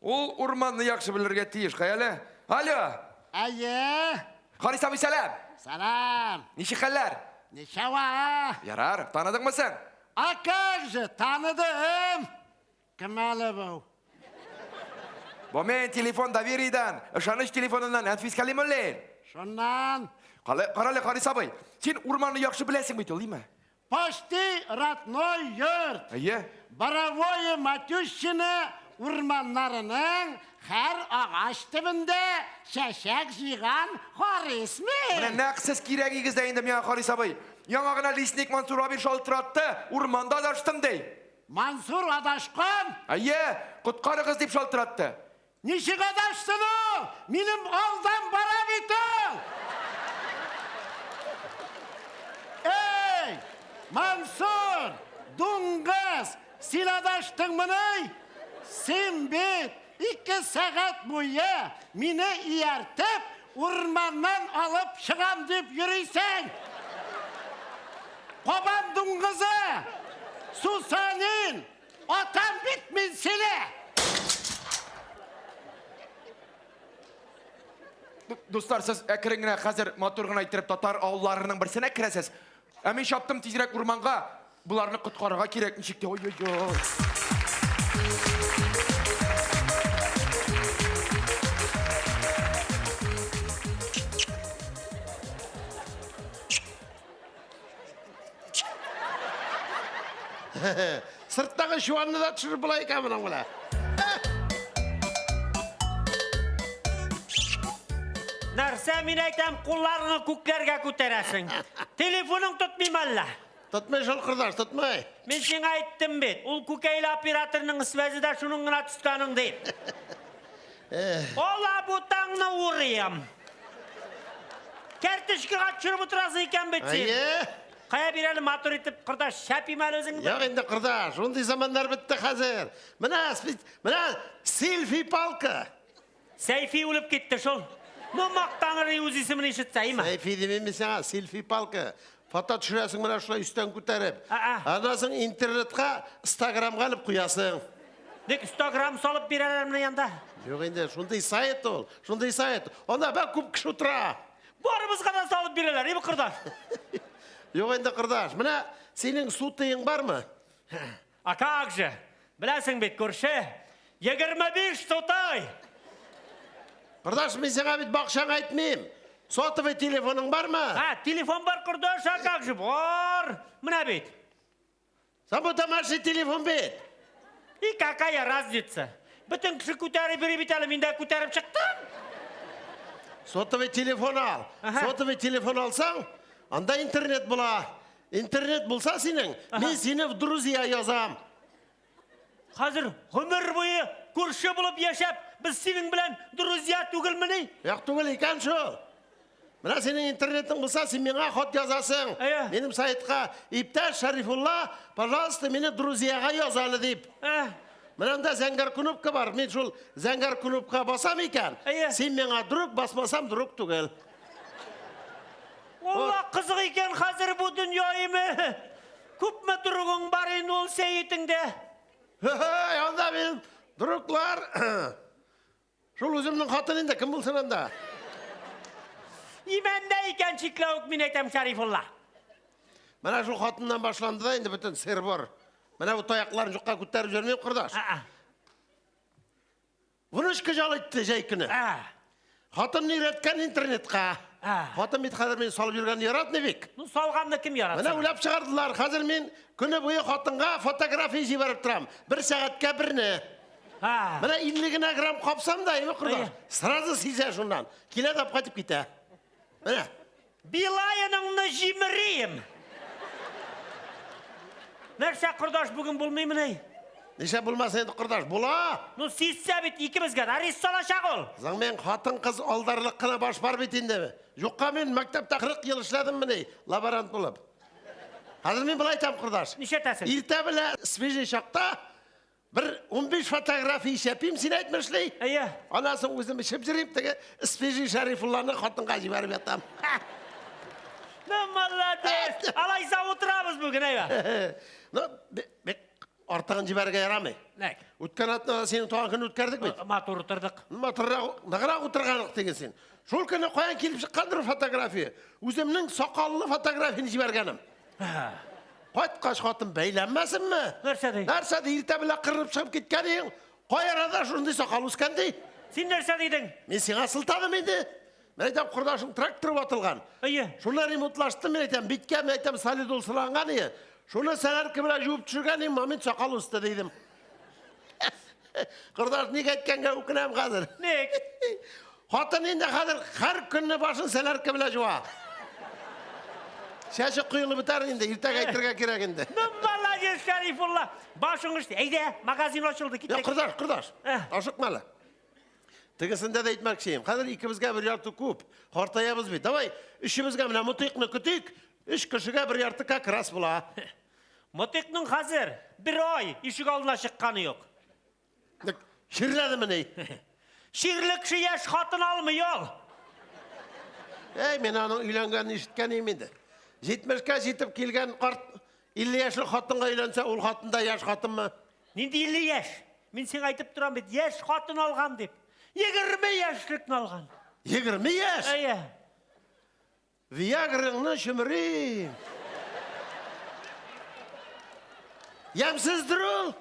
Ул урманны яхшы белергә тиеш. Кая әле? Алло. Әйе. Харис абый, сәлам. Сәлам. Ничек хәлләр? Ничава. Ярар, таныдыңмы син? А как же, таныдым. Кем әле бу? Бу мен телефон довериедән, ышаныч телефоныннан Әнфис Калимуллин. Шуннан. Карале, Харис абый, син урманны яхшы беләсең бит ул, димме? Почти родной йорт. Әйе. Боровое Матющино урманнарының һәр агач төбендә чәчәк җыйган Харис мин. Менә нәкъ сез кирәгегез дә инде миңа, Харис абый. Яңа гына лесник Мансур абый шалтыратты, урманда адаштым, ди. Мансур адашкан? Әйе, коткарыгыз дип шалтыратты. Ничек адаштын ул? Минем алдан бара бит ул! Эй, Мансур, дуңгыз, син адаштыңмыни? Син бит ике сәгать буе мине ияртеп, урманнан алып чыгам дип йөрисең! Кабан дуңгызы! Сусанин! Атам бит мин сине! Дуслар, сез әкрен генә хәзер матур гына иттереп татар авылларының берсенә керәсез. Ә мин чаптым тизрәк урманга. Боларны коткарырга кирәк ничек тә. Ой-ой-ой. Сырттагы чуанны да төшереп була икән моның белән. Нәрсә мин әйтәм, кулларыңны күкләргә күтәрәсең. Телефоның тотмыйм әллә? Тотмый шул, кордаш, тотмый. Мин сиңа әйттем бит, ул күкәйле операторның связе дә шуның гына төстә аның дип. Ала бутаңны урыйм. Кәртечкега төшереп утырасың икән бит син. Әйе. Кая бир әле матур итеп, кордаш, шәпим әле үзеңне. Юк инде, кордаш, шундый заманнар бетте хәзер. Менә, менә селфи-палка. Сәйфи үлеп китте шул. Ну, мактаныр и үз исемен ишетсә, име? Сәйфи димим мин сиңа, селфи-палка. Фото төшерәсең менә шулай өстән күтәреп. Аннан соң интернетка, Инстаграмга элеп куясың. Ник Инстаграм салып бирәләр менә янда? Юк инде, шундый сайт ул, шундый сайт. Анда бик күп кеше утыра. Барыбызга да салып бирәләр, име кордаш? Юк инде, кордаш, менә синең сутыең бармы? А как же? Беләсең бит, күрше, 25 сутай! Кордаш, мин сиңа бит бакчаңа әйтмим. Сотовый телефоның бармы? А, телефон бар, кордаш, а как же, бар. Менә бит. Син бу домашний телефон бит. И какая разница? Бөтен кеше күтәреп йөри бит әле, мин дә күтәреп чыктым. Сотовый телефон ал. Сотовый телефон алсаң, анда интернет була. Интернет булса синең, мин сине в друзья язам. Хәзер гомер буе күрше булып яшәп, без синең белән друзья түгелмени? Юк түгел икән шул. Менә синең интернетың булса, син миңа хат язасың. Әйе. Минем сайтка, иптәш Шәрифулла, пожалуйста, мине друзьяга яз әле дип. Ә. Менә анда зәңгәр кнопка бар. Мин шул зәңгәр кнопка басам икән. Әйе. Син миңа друг, басмасам друг түгел. Алла кызык икән хәзер бу дөнья име. Күпме другың бар инде ул сәетеңдә? Һе-һе, анда мин друглар. Шул үземнең хатын инде, кем булсын анда? Имәндә икән чикләвек, мин әйтәм, Шәрифулла. Менә шул хатыннан башланды да инде бөтен сыр-бор. Менә бу таякларын юкка күтәреп йөрмим, кордаш. Внучка жал итте җәй көне. Хатынны өйрәткән интернетка. Хатын бит хәзер мин салып йөргәнне яратмый бик. Ну, салганны кем яратсын? Менә уйлап чыгардылар. Хәзер мин көне буе хатынга фотография җибәреп торам. Бер сәгатькә берне. Менә 50 генә грамм капсам да, әйме кордаш, сразу сизә шуннан. Килә дә кайтып китә. Менә. Билайныңны җимерим. Нәрсә, кордаш, бүген булмыймыни? Нишләп булмас инде, кордаш? Була. Ну, сизсә бит икебезгә дә арест салачак ул. Соң мен хатын-кыз алдарлык кына баш бар бит инде. Юкка мин мәктәптә 40 ел эшләдеммени, лаборант булып. Хәзер мин болай әйтәм, кордаш. Нишләтәсең? Иртә белән свежий чакта бер 15 фотография чәпим, син әйтмешли. Әйе. Аннан соң үзем эчеп йөрим, теге свежий Шәрифулланы хатынга җибәреп ятам. Ну, молодец! Алайса утырабыз бүген, әйбә. Ну, бик артыгын җибәрергә ярамый. Нәк. Үткән атнада синең туган көнне үткәрдек бит. Матур утырдык. Матуррак, ныграк утырганлык диген син. Шул көнне каян килеп чыккандыр фотография? Үземнең сакаллы фотографияне җибәргәнем. Кайткач хатын бәйләнмәсенме? Нәрсә ди? Нәрсә ди? Иртә белән кырынып чыгып киткән идең. Кай арада шундый сакал үскән ди? Син нәрсә дидең? Мин сиңа сылтадым инде. Мин әйтәм, кордашың трактор ватылган. Әйе. Шуны ремонтлаштым, мин әйтәм, биткә, мин әйтәм, солидол сыланган ие. Шуны сәләрке белән жуып төшергән идем, момент сакал үсте дидем. Кордаш, ник әйткәнгә үкенәм хәзер. Ник? Хатын инде хәзер һәр көнне башын сәләрке белән жуа. Чәче коелып бетәр инде, иртәгә әйтергә кирәк инде. Ну, молодец, Шәрифулла. Башың эшли. Әйдә, магазин ачылды, Я, киттек. кордаш, кордаш. Э. Ашыкма әле. Тегесендә дә әйтмәкче идем. Хәзер икебезгә бер ярты күп. Картаябыз бит. Давай, өчебезгә менә Мотыйкны көтик. Өч кешегә бер ярты как раз була. Мотыйкның хәзер бер ай ишек алдына чыкканы юк. Чирләдемени? Чирле кеше яшь хатын алмый ул. Әй, мин аның өйләнгәнен ишеткән идем инде. 70-кә җитеп килгән карт 50 яшьлек хатынга өйләнсә, ул хатын да яшь хатынмы? Нинди 50 яшь? Мин сиңа әйтеп торам бит, яшь хатын алган дип. 20 яшьлекне алган. 20 яшь? Әйе. Виаграңны чөмерим. Ямьсездер ул.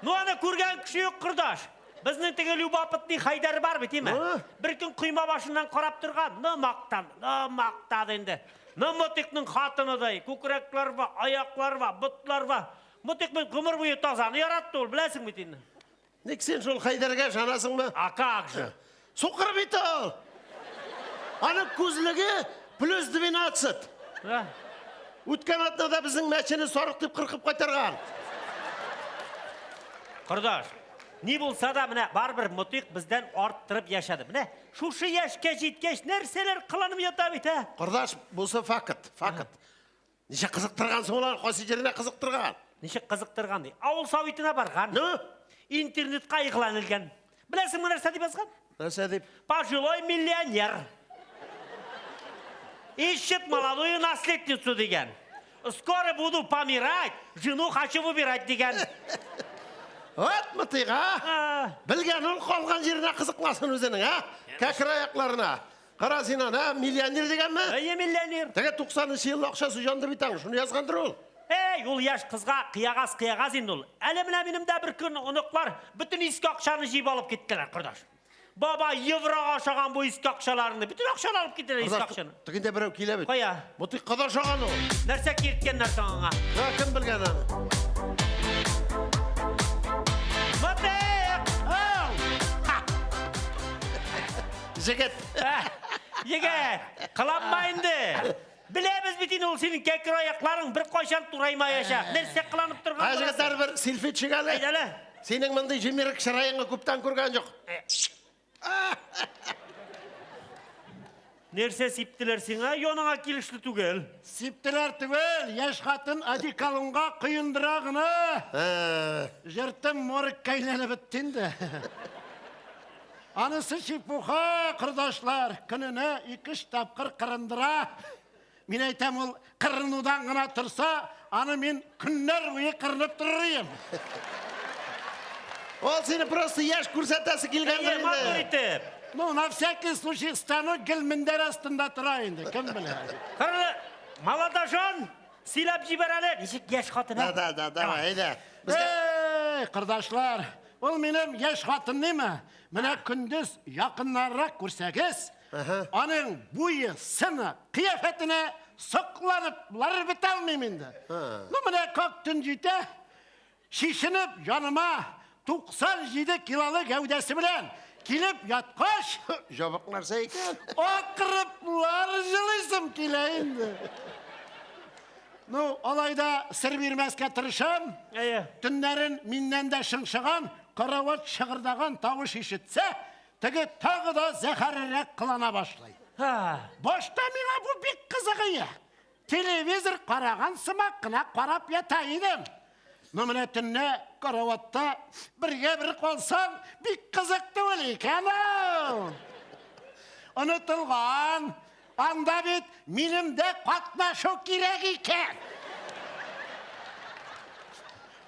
Ну, аны күргән кеше юк, кордаш. Безнең теге любопытный Хәйдәр бар бит, име? Бер көн койма башыннан карап торган, ну мактан, ну мактады инде. Ну Мотикның хатыныдай, күкрәкләр бар, аяклар бар, ботлар бар. Мотик бит гомер буе тазаны яратты ул, беләсең бит инде. Ник син шул Хәйдәргә ышанасыңмы? А как же? Сукыр бит ул! Аның күзлеге плюс 12. Да. Үткән атнада безнең мәчене сарык дип кыркып кайтарган. Кордаш, ни булса да менә барыбер Мотыйк бездән арттырып яшәде. Менә шушы яшькә җиткәч нәрсәләр кыланып ята бит, ә? Кордаш, бусы факт, факт. Ничек кызыктырган соң алар? Кайсы җиренә кызыктырган? Ничек кызыктырган ди? Авыл советына барган. Ну? Интернетка игълан элгән. Беләсеңме нәрсә дип язган? Нәрсә дип? Пожилой миллионер. Ищет молодую наследницу дигән. Скоро буду помирать, жену хочу выбирать дигән. Вот мытыйк, а? Белгән ул калган җиренә кызыкмасын үзенең, а? Кәкре аякларына. Кара син аны, а? Миллионер дигәнме? Әйе, миллионер. Теге 90 елда акчасы җанды бит аның, шуны язгандыр ул. Эй, ул яшь кызга кыягаз кыягаз инде ул. Әле менә минем дә бер көн оныклар бөтен иске акчаны җыеп алып киттеләр, кордаш. Баба еврога ашаган бу иске акчаларны. Бөтен акчаны алып киттеләр, иске акчаны. Тегендә берәү килә бит. Кая? Бу тик кыз ашаган ул. Нәрсә кирткәннәр соң аңа? Ха, кем белгән аны? Мотык! Ау! Җегет. Егет, кыланма инде. Беләбез бит инде ул синең кәкре аякларың беркайчан тураймаячак. Нәрсә кыланып торган Ә җегетләр бер селфи төшик әле. Әйдә әле. Синең мондый җимерек чыраеңны күптән күргән юк. Нәрсә сиптеләр сиңа? Яныңа килешле түгел. Сиптеләр түгел, яшь хатын одеколонга коендыра гына. Җыртым моргка әйләнеп бетте инде. Анысы чепуха, кордашлар, көненә ике-өч тапкыр кырындыра. Мин әйтәм, ул кырынудан гына торса, аны мин көннәр буе кырынып торыр идем. Ул сине просто яшь күрсәтәсе килгәндер инде. Матур итеп. Ну, на всякий случай станок гел мендәр астында тора инде, кем белә. Кыры, молодожен, сөйләп җибәр әле. Ничек яшь хатын, Да, да, да, давай, әйдә. Эй, кордашлар, ул минем яшь хатынныймы? Менә көндез якыннаррак күрсәгез, Аның буе, сыны, кыяфәтенә сокланып барып бетә алмыйм инде. Ну, менә как төн җитә, чишенеп яныма 97 килолы гәүдәсе белән килеп яткач, Җабык нәрсә икән. Акырыплар җылыйсым килә инде. Ну, алай да сер бирмәскә тырышам. Әйе. Төннәрен миннән дә шыңшыган, карават шыгырдаган тавыш ишетсә, теге тагы да зәһәррәк кылана башлый. Һа. Башта миңа бу бик кызык иде. Телевизор караган сымак кына карап ята идем. Ну менә төнлә караватта бергә бер калсаң, бик кызык түгел икән ул. Онытылган. Анда бит минем дә катнашу кирәк икән.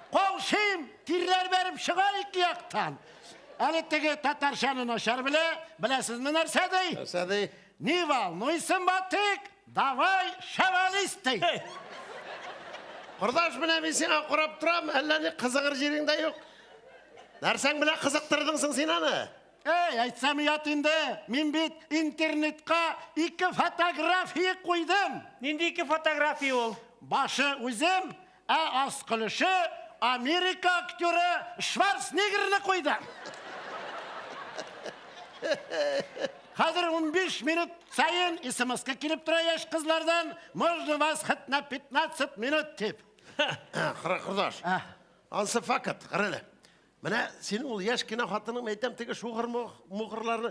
Каушыйм, тирләр бәреп чыга ике яктан. Әле теге татарчаны начар белә, беләсезме нәрсә ди? Нәрсә ди? Не волнуйся, Батык, давай шевелись ди. Кордаш, менә мин сиңа карап торам, әллә ни кызыгыр җирең дә юк. Нәрсәң белән кызыктырдың соң син аны? Эй, әйтсәм оят инде, мин бит интернетка ике фотография куйдым. Нинди ике фотография ул? Башы үзем, ә аскы өлеше Америка актеры Шварценеггерны куйдым. Хәзер 15 минут саен смс-ка килеп тора яшь кызлардан, можно вас хоть на 15 минут дип. Кара, кордаш. Ансы факт, кара әле. Менә синең ул яшь кенә хатының, әйтәм, теге шугыр мугырларны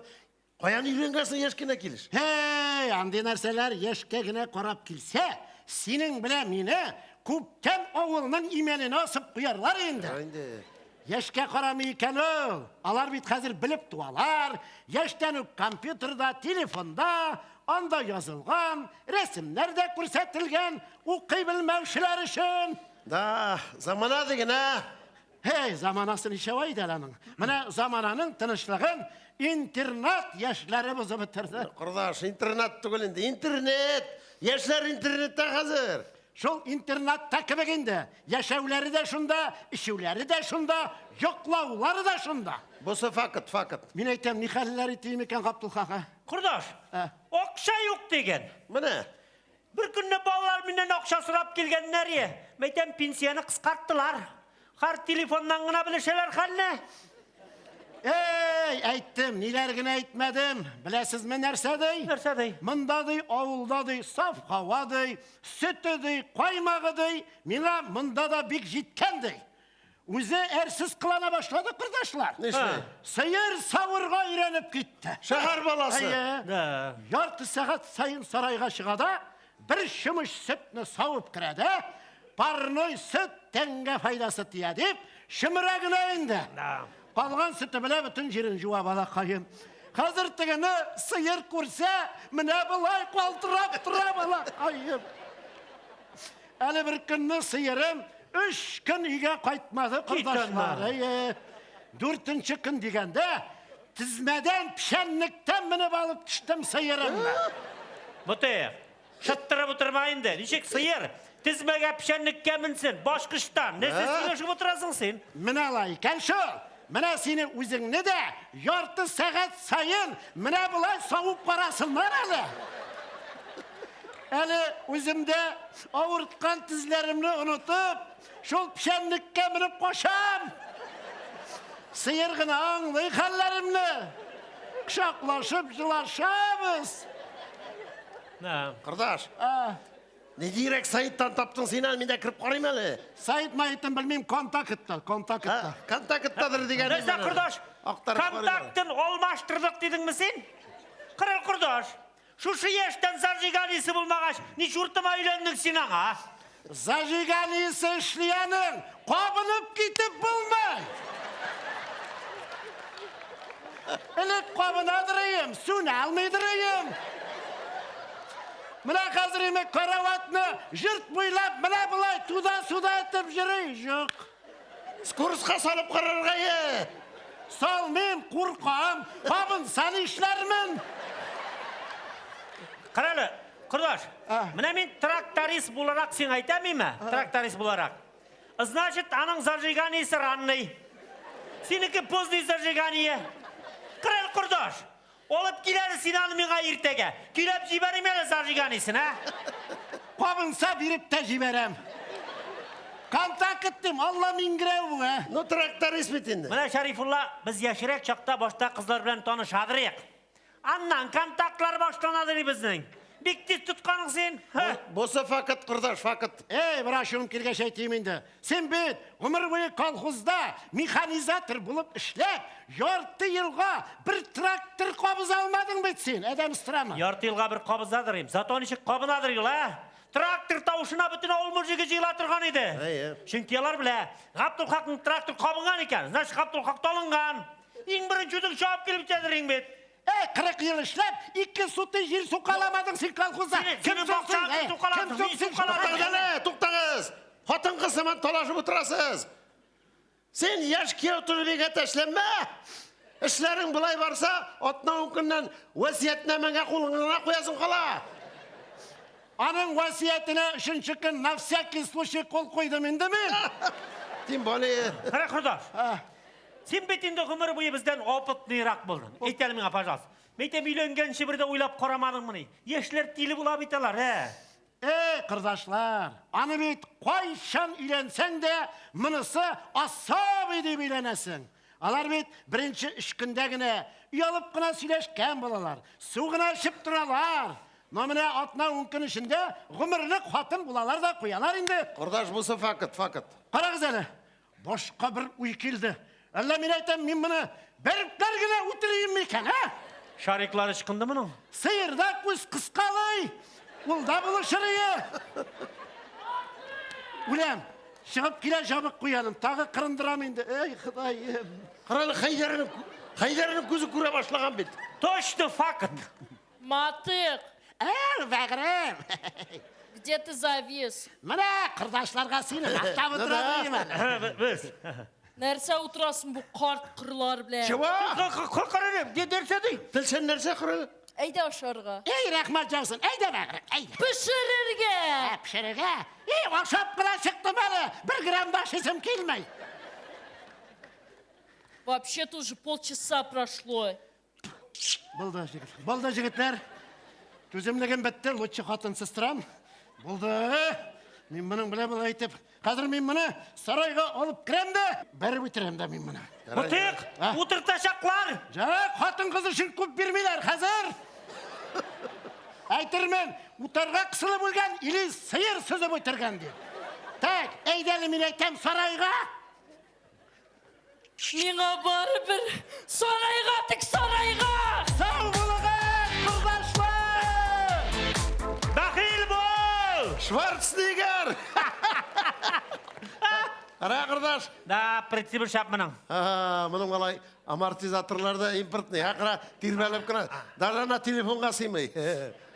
каян өйрәнгәнсең яшь кенә килеш? Һей, андый нәрсәләр яшькә генә карап килсә, синең белән мине күптән авылның имәненә асып куярлар инде. Инде. Яшькә карамый икән ул. Алар бит хәзер белеп туалар. Яшьтән үк компьютерда, телефонда, анда язылган, рәсемнәр дә күрсәтелгән, укый белмәүчеләр өчен. Да, замана диген, ә? Һей, заманасы ничәвә иде әле аның. Менә замананың тынычлыгын интернат яшьләре бозып бетерде. Кордаш, интернат түгел инде, интернет. Яшьләр интернетта хәзер. Шул интернатта кебек инде. Яшәүләре дә шунда, эчүләре дә шунда, йоклаулары да шунда. Бусы факт, факт. Мин әйтәм, ни хәлләр итим икән Габдулхак, ә? Кордаш, акча юк диген. Менә. Бер көнне балалар миннән акча сорап килгәннәр е. Мәйтәм, пенсияне кыскарттылар. Хәр телефоннан гына белешәләр хәлне. Эй, әйттем, ниләр генә әйтмәдем. Беләсезме нәрсә ди? Нәрсә ди? Монда ди, авылда ди, саф һава ди, сөте ди, каймагы ди. Миңа монда да бик җиткән ди. Үзе әрсез кылана башлады, кордашлар. Нишләй? Сыер савырга өйрәнеп китте. Шәһәр баласы. Әйе. Да. Ярты сәгать саен сарайга чыга да, бер чүмеч сөтне савып керә дә, парной сөт тәнгә файдасы тия дип, чөмерә генә инде. Да. Калган сөте белән бөтен җирен жуа балакаем. Хәзер тегене сыер күрсә, менә болай калтырап тора балакаем. Әле бер көнне сыерым өч көн өйгә кайтмады, кордашлар. Әйе. Дүртенче көн дигәндә, тезмәдән, печәнлектән менеп алып төштем сыерымны. Мотыйк, шыттырып утырма инде. Ничек сыер тезмәгә печәнлеккә менсен, башкычтан. Нәрсә сөйләшеп утырасың син? Менә алай икән шул. Менә сине үзеңне дә ярты сәгать саен менә болай савып карасыннар әле. Әле үземдә авырткан тезләремне онытып, шул печәнлеккә менеп качам. Сыер гына аңлый хәлләремне. Кочаклашып җылашабыз. Кордаш, ниндирәк сайттан таптың син аны, мин дә кереп карыйм әле. Сайт майтын белмим, контактта, контактта. Контакттадыр дигән. Нәрсә, кордаш? Актарып карыйм әле. Контактын алмаштырдык дидеңме син? Кырыл кордаш. Шушы яшьтән зажиганиесе булмагач, ни чуртыма өйләндең син аңа? Зажиганиесе эшли аның, кабынып китеп булмый. Элек кабынадыр идем, сүнә алмыйдыр идем. Менә хәзер инде караватны җырт буйлап менә болай туда-суда итеп йөри. Юк. Скоростька салып карарга е. Салмыйм, куркам, кабынса нишләрмен? Кара әле, кордаш. Менә мин тракторист буларак сиңа әйтәм име? Тракторист буларак. Значит, аның зажиганиесе ранный. Синеке поздний зажигание. Кара әле, кордаш. Алып кил әле син аны миңа иртәгә. Көйләп җибәрим әле зажиганиесен, ә? Кабынса биреп тә җибәрәм. Контакт дим, Алла миңгерәү бу, ә? Ну, тракторист бит инде. Менә Шәрифулла, без яшьрәк чакта башта кызлар белән танышадырык. Аннан контактлар башланадыр безнең. Бик тиз тотканың син. Һе. Бусы факт, кордаш, факт. Эй, бер ачуым килгәч әйтим инде. Син бит гомер буе колхозда механизатор булып эшләп, ярты елга бер трактор кабыза алмадың бит син, адәм странно. Ярты елга бер кабызадыр им. Зато ничек кабынадыр ел, ә? Трактор тавышына бөтен авыл мужигы җыела торган иде. Әйе. Чөнки алар белә, Габдулхакның трактор кабынган икән, значит, Габдулхак талынган. Иң беренче үзең чабып килеп җитәдер иң бит. Эй, 40 ел эшләп, ике сутый җир сукаламадың син колхозда. Синең- Кем синең соң бакчаңны син, эй? сукаладым, Кем соң мин син? сукаладым. Туктагыз әле, туктагыз! Хатын-кыз сыман талашып утырасыз. Син яшь кияү түгел әтәчләнмә. Эшләрең болай барса, атна ун көннән васыятьнамәңә кулыңны гына куясың кала. Аның васыятенә өченче көн на всякий случай кул куйдым инде мин. Тем более. Кара кордаш. Син бит инде гомер буе бездән опытныйрак булдың. Әйт әле миңа, пожалуйста. Мин әйтәм, өйләнгәнче бер дә уйлап карамадыңмыни? Яшьләр тиле була бит алар, ә? Эй, кордашлар, аны бит кайчан өйләнсәң дә, монысы особый дип өйләнәсең. Алар бит беренче өч көндә генә оялып кына сөйләшкән булалар, су гына эчеп торалар. Но менә атна ун көн эчендә гомерлек хатын булалар да куялар инде. Кордаш, бусы факт, факт. Карагыз әле, башка бер уй килде. Әллә мин әйтәм, мин моны бәреп генә үтерейем микән, ә? Шариклар ычкынды моның. Сыерда күз кыскалый, ул да булышыр ие. Үләм, чыгып килә жабык куяным, тагы кырындырам инде. Эй, Ходаем. Карале, Хәйдәрнең Хәйдәрнең күзе күрә башлаган бит. Точно факт. Матык, Әй, бәгърем. где ты завис? Менә кордашларга сине мактап утыра дим әле. Без. Нәрсә утырасың бу карт кырлар белән? Чего? Карале, не нәрсә ди? Телсен нәрсә кыры? Әйдә ашарга. Эй, рәхмәт яусын. Әйдә, бәгърем, әйдә. Пешерергә! Ә, пешерергә. Эй, ашап кына чыктым әле. Бер грамм да ашыйсым килмәй. Вообще-то уже полчаса прошло. Булды, җегет. Булды, җегетләр. Түземлегем бетте, лучше хатынсыз торам. Булды. Мин моның белән болай итеп, хәзер мин моны сарайга алып керәм дә, бәреп үтерәм дә мин моны. Мутык, А? утыртачаклар. Жак, хатын-кыз өчен күп бирмиләр хәзер. Әйтермен, утарга кысылып үлгән или сыер сызып үтергән дип. Так, әйдә әле мин әйтәм сарайга. Миңа барыбер сарайга тик сарайга! Сау булыгыз, кордашлар! Бәхил бул! Шварценеггер! Кара, кордаш. Да, принцибы шәп моның. Ага, моның алай амортизаторлар да импортный. Ә, кара, тирбәлеп кенә. Даже ана телефонга сыймый.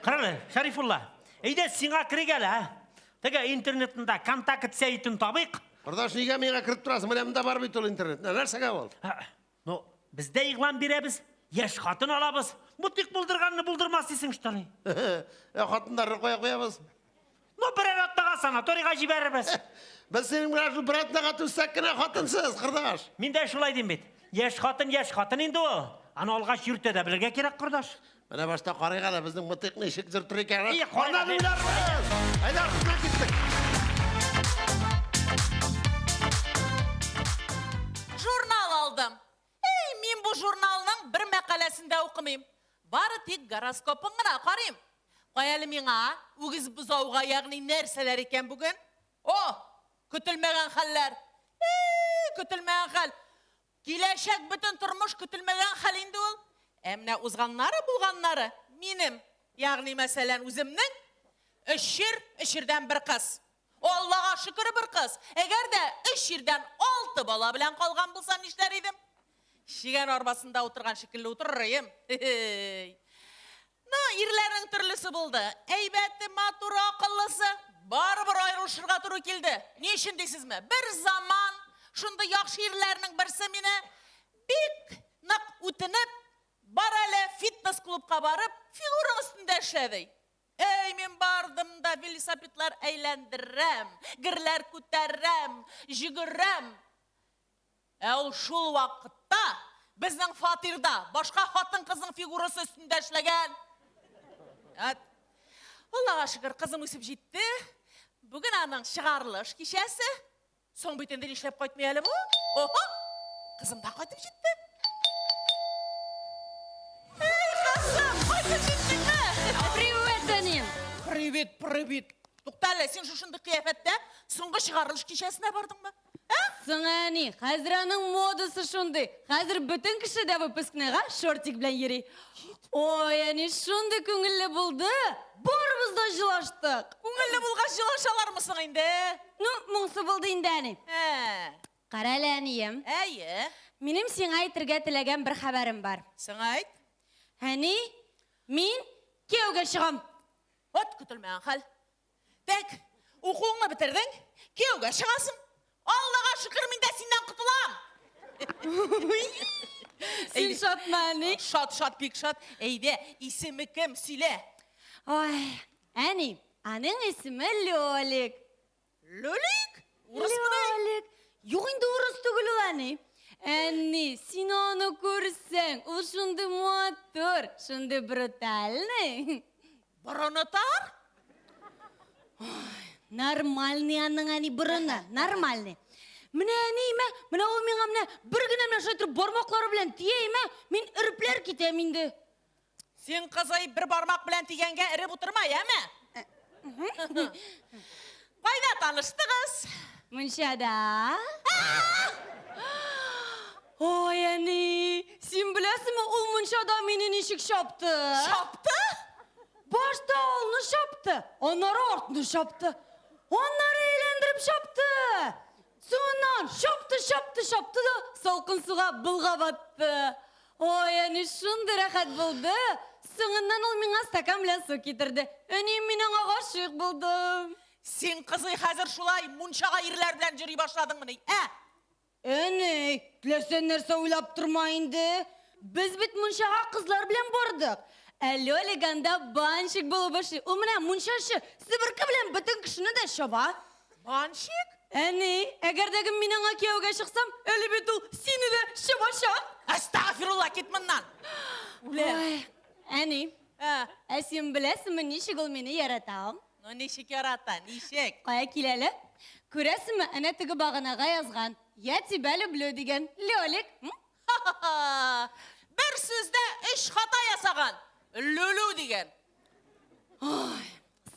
Карале, Шәрифулла, әйдә сиңа керик әле, ә? Теге интернетында контакт сәйтен табыйк. Кордаш, нигә миңа кереп торасың? Менә монда бар бит ул интернет. Нәрсәгә ул? Ну, без дә игълан бирәбез, яшь хатын алабыз. Мутык булдырганны булдырмас дисең, что ли? Ә хатыннарны кая куябыз? Ну, берәр атнага санаторийга җибәрербез. Без синең белән шул бер атнага түзсәк кенә хатынсыз, кордаш. Мин дә шулай дим бит. Яшь хатын, яшь хатын инде ул. Аны алгач йөртә дә белергә кирәк, кордаш. Менә башта карыйк әле безнең мытык ничек йөртер икән. Ий, карыйк Аннан әле. уйларбыз. Әйдә, артыннан киттек. Журнал алдым. Эй, мин бу журналның бер мәкаләсен дә укымыйм. Бары тик гороскопын гына карыйм. Кая әле миңа үгез бозауга, ягъни нәрсәләр икән бүген? О, көтелмәгән хәлләр. Эй, көтелмәгән хәл. Киләчәк бөтен тормыш көтелмәгән хәл инде ул. Ә менә узганнары булганнары минем, ягъни мәсәлән үземнең өч ир, өч ирдән бер кыз. Аллага шөкер бер кыз. Әгәр дә өч ирдән алты бала белән калган булсам нишләр идем? Чигән арбасында утырган шикелле утырыр идем. Ну, ирләрнең төрлесе булды. Әйбәте, матуры, акыллысы. Барыбер аерылышырга туры килде. Ни өчен дисезме? Бер заман шундый яхшы ирләрнең берсе мине бик нык үтенеп, бар әле фитнес клубка барып, фигураң өстендә эшлә ди. Эй, мин бардым да велосипедлар әйләндерәм, герләр күтәрәм, йөгерәм. Ә ул шул вакытта безнең фатирда башка хатын-кызның фигурасы өстендә эшләгән. Әт. Аллага шөкер, кызым үсеп җитте. Бүген аның чыгарылыш кичәсе. Соң бит инде нишләп кайтмый әле бу? Оһо! Кызым да кайтып җитте. Эй, кызым, кайтып җиттеңме? Привет, әнием. Привет, привет. Тукта әле, син шушындый кыяфәттә соңгы чыгарылыш кичәсенә бардың Ә? Соң әни, хәзер аның модасы шундый. Хәзер бөтен кеше дә выпускныйга шортик белән йөри. Ой, әни, шундый күңелле булды. Барыбыз да җылаштык. Күңелле булгач җылашалармы соң инде? Ну, моңсу булды инде, әни. Ә. Кара әле, әнием. Әйе. Минем сиңа әйтергә теләгән бер хәбәрем бар. Сиңа әйт. Әни, мин кияүгә чыгам. Вот көтелмәгән хәл. Тәк, укуыңны бетердең, кияүгә чыгасың. Аллага шөкер, мин дә синнән котылам. Син шатмы, әни? Шат, шат, бик шат. Әйдә, исеме кем, сөйлә. Ой, әни, аның исеме Лёлик. Лёлик? Урысмыни? Лёлик. Юк инде урыс түгел ул, әни. Әни, син аны күрсәң, ул шундый матур, шундый брутальный. Борыны тар? Нормальный аның әни борыны, нормальный. Менә әни, мә, менә ул миңа менә бер генә менә шулай торып бармаклары белән тия, мә, мин эрепләр китәм инде. Син кызый бер бармак белән тигәнгә эреп утырма, яме? Кайда таныштыгыз? Мунчада. Ой, әни, син беләсеңме, ул мунчада мине ничек чапты? Чапты? Башта алны чапты, аннары артны чапты. Аннары әйләндереп чапты. Соңыннан чапты, чапты, чапты да салкын суга былгап атты. Ой, әни, шундый рәхәт булды. Соңыннан ул миңа стакан белән су китерде. Әни, мин аңа гашыйк булдым. Син, кызый, хәзер шулай мунчага ирләр белән йөри башладыңмыни, ә? Әни, теләсә нәрсә уйлап торма инде. Без бит мунчага кызлар белән бардык. Ә Лёлик анда банщик булып эшли. Ул менә мунчачы, себерке белән бөтен кешене дә чаба. Банщик? Әни, әгәр дә мин аңа кияүгә чыксам, әле бит ул сине дә чабачак. Әстәгъфирулла, кит моннан. Үлә. Ой, әни, Ә, ә син беләсеңме, ничек ул мине ярата? ну ничек ярата, ничек? Кая кил әле? Күрәсеңме, әнә теге баганага язган. Я тебя люблю дигән. Лёлик. М? Ха-ха-ха! Бер сүздә өч хата ясаган. Люлю дигән. Ой,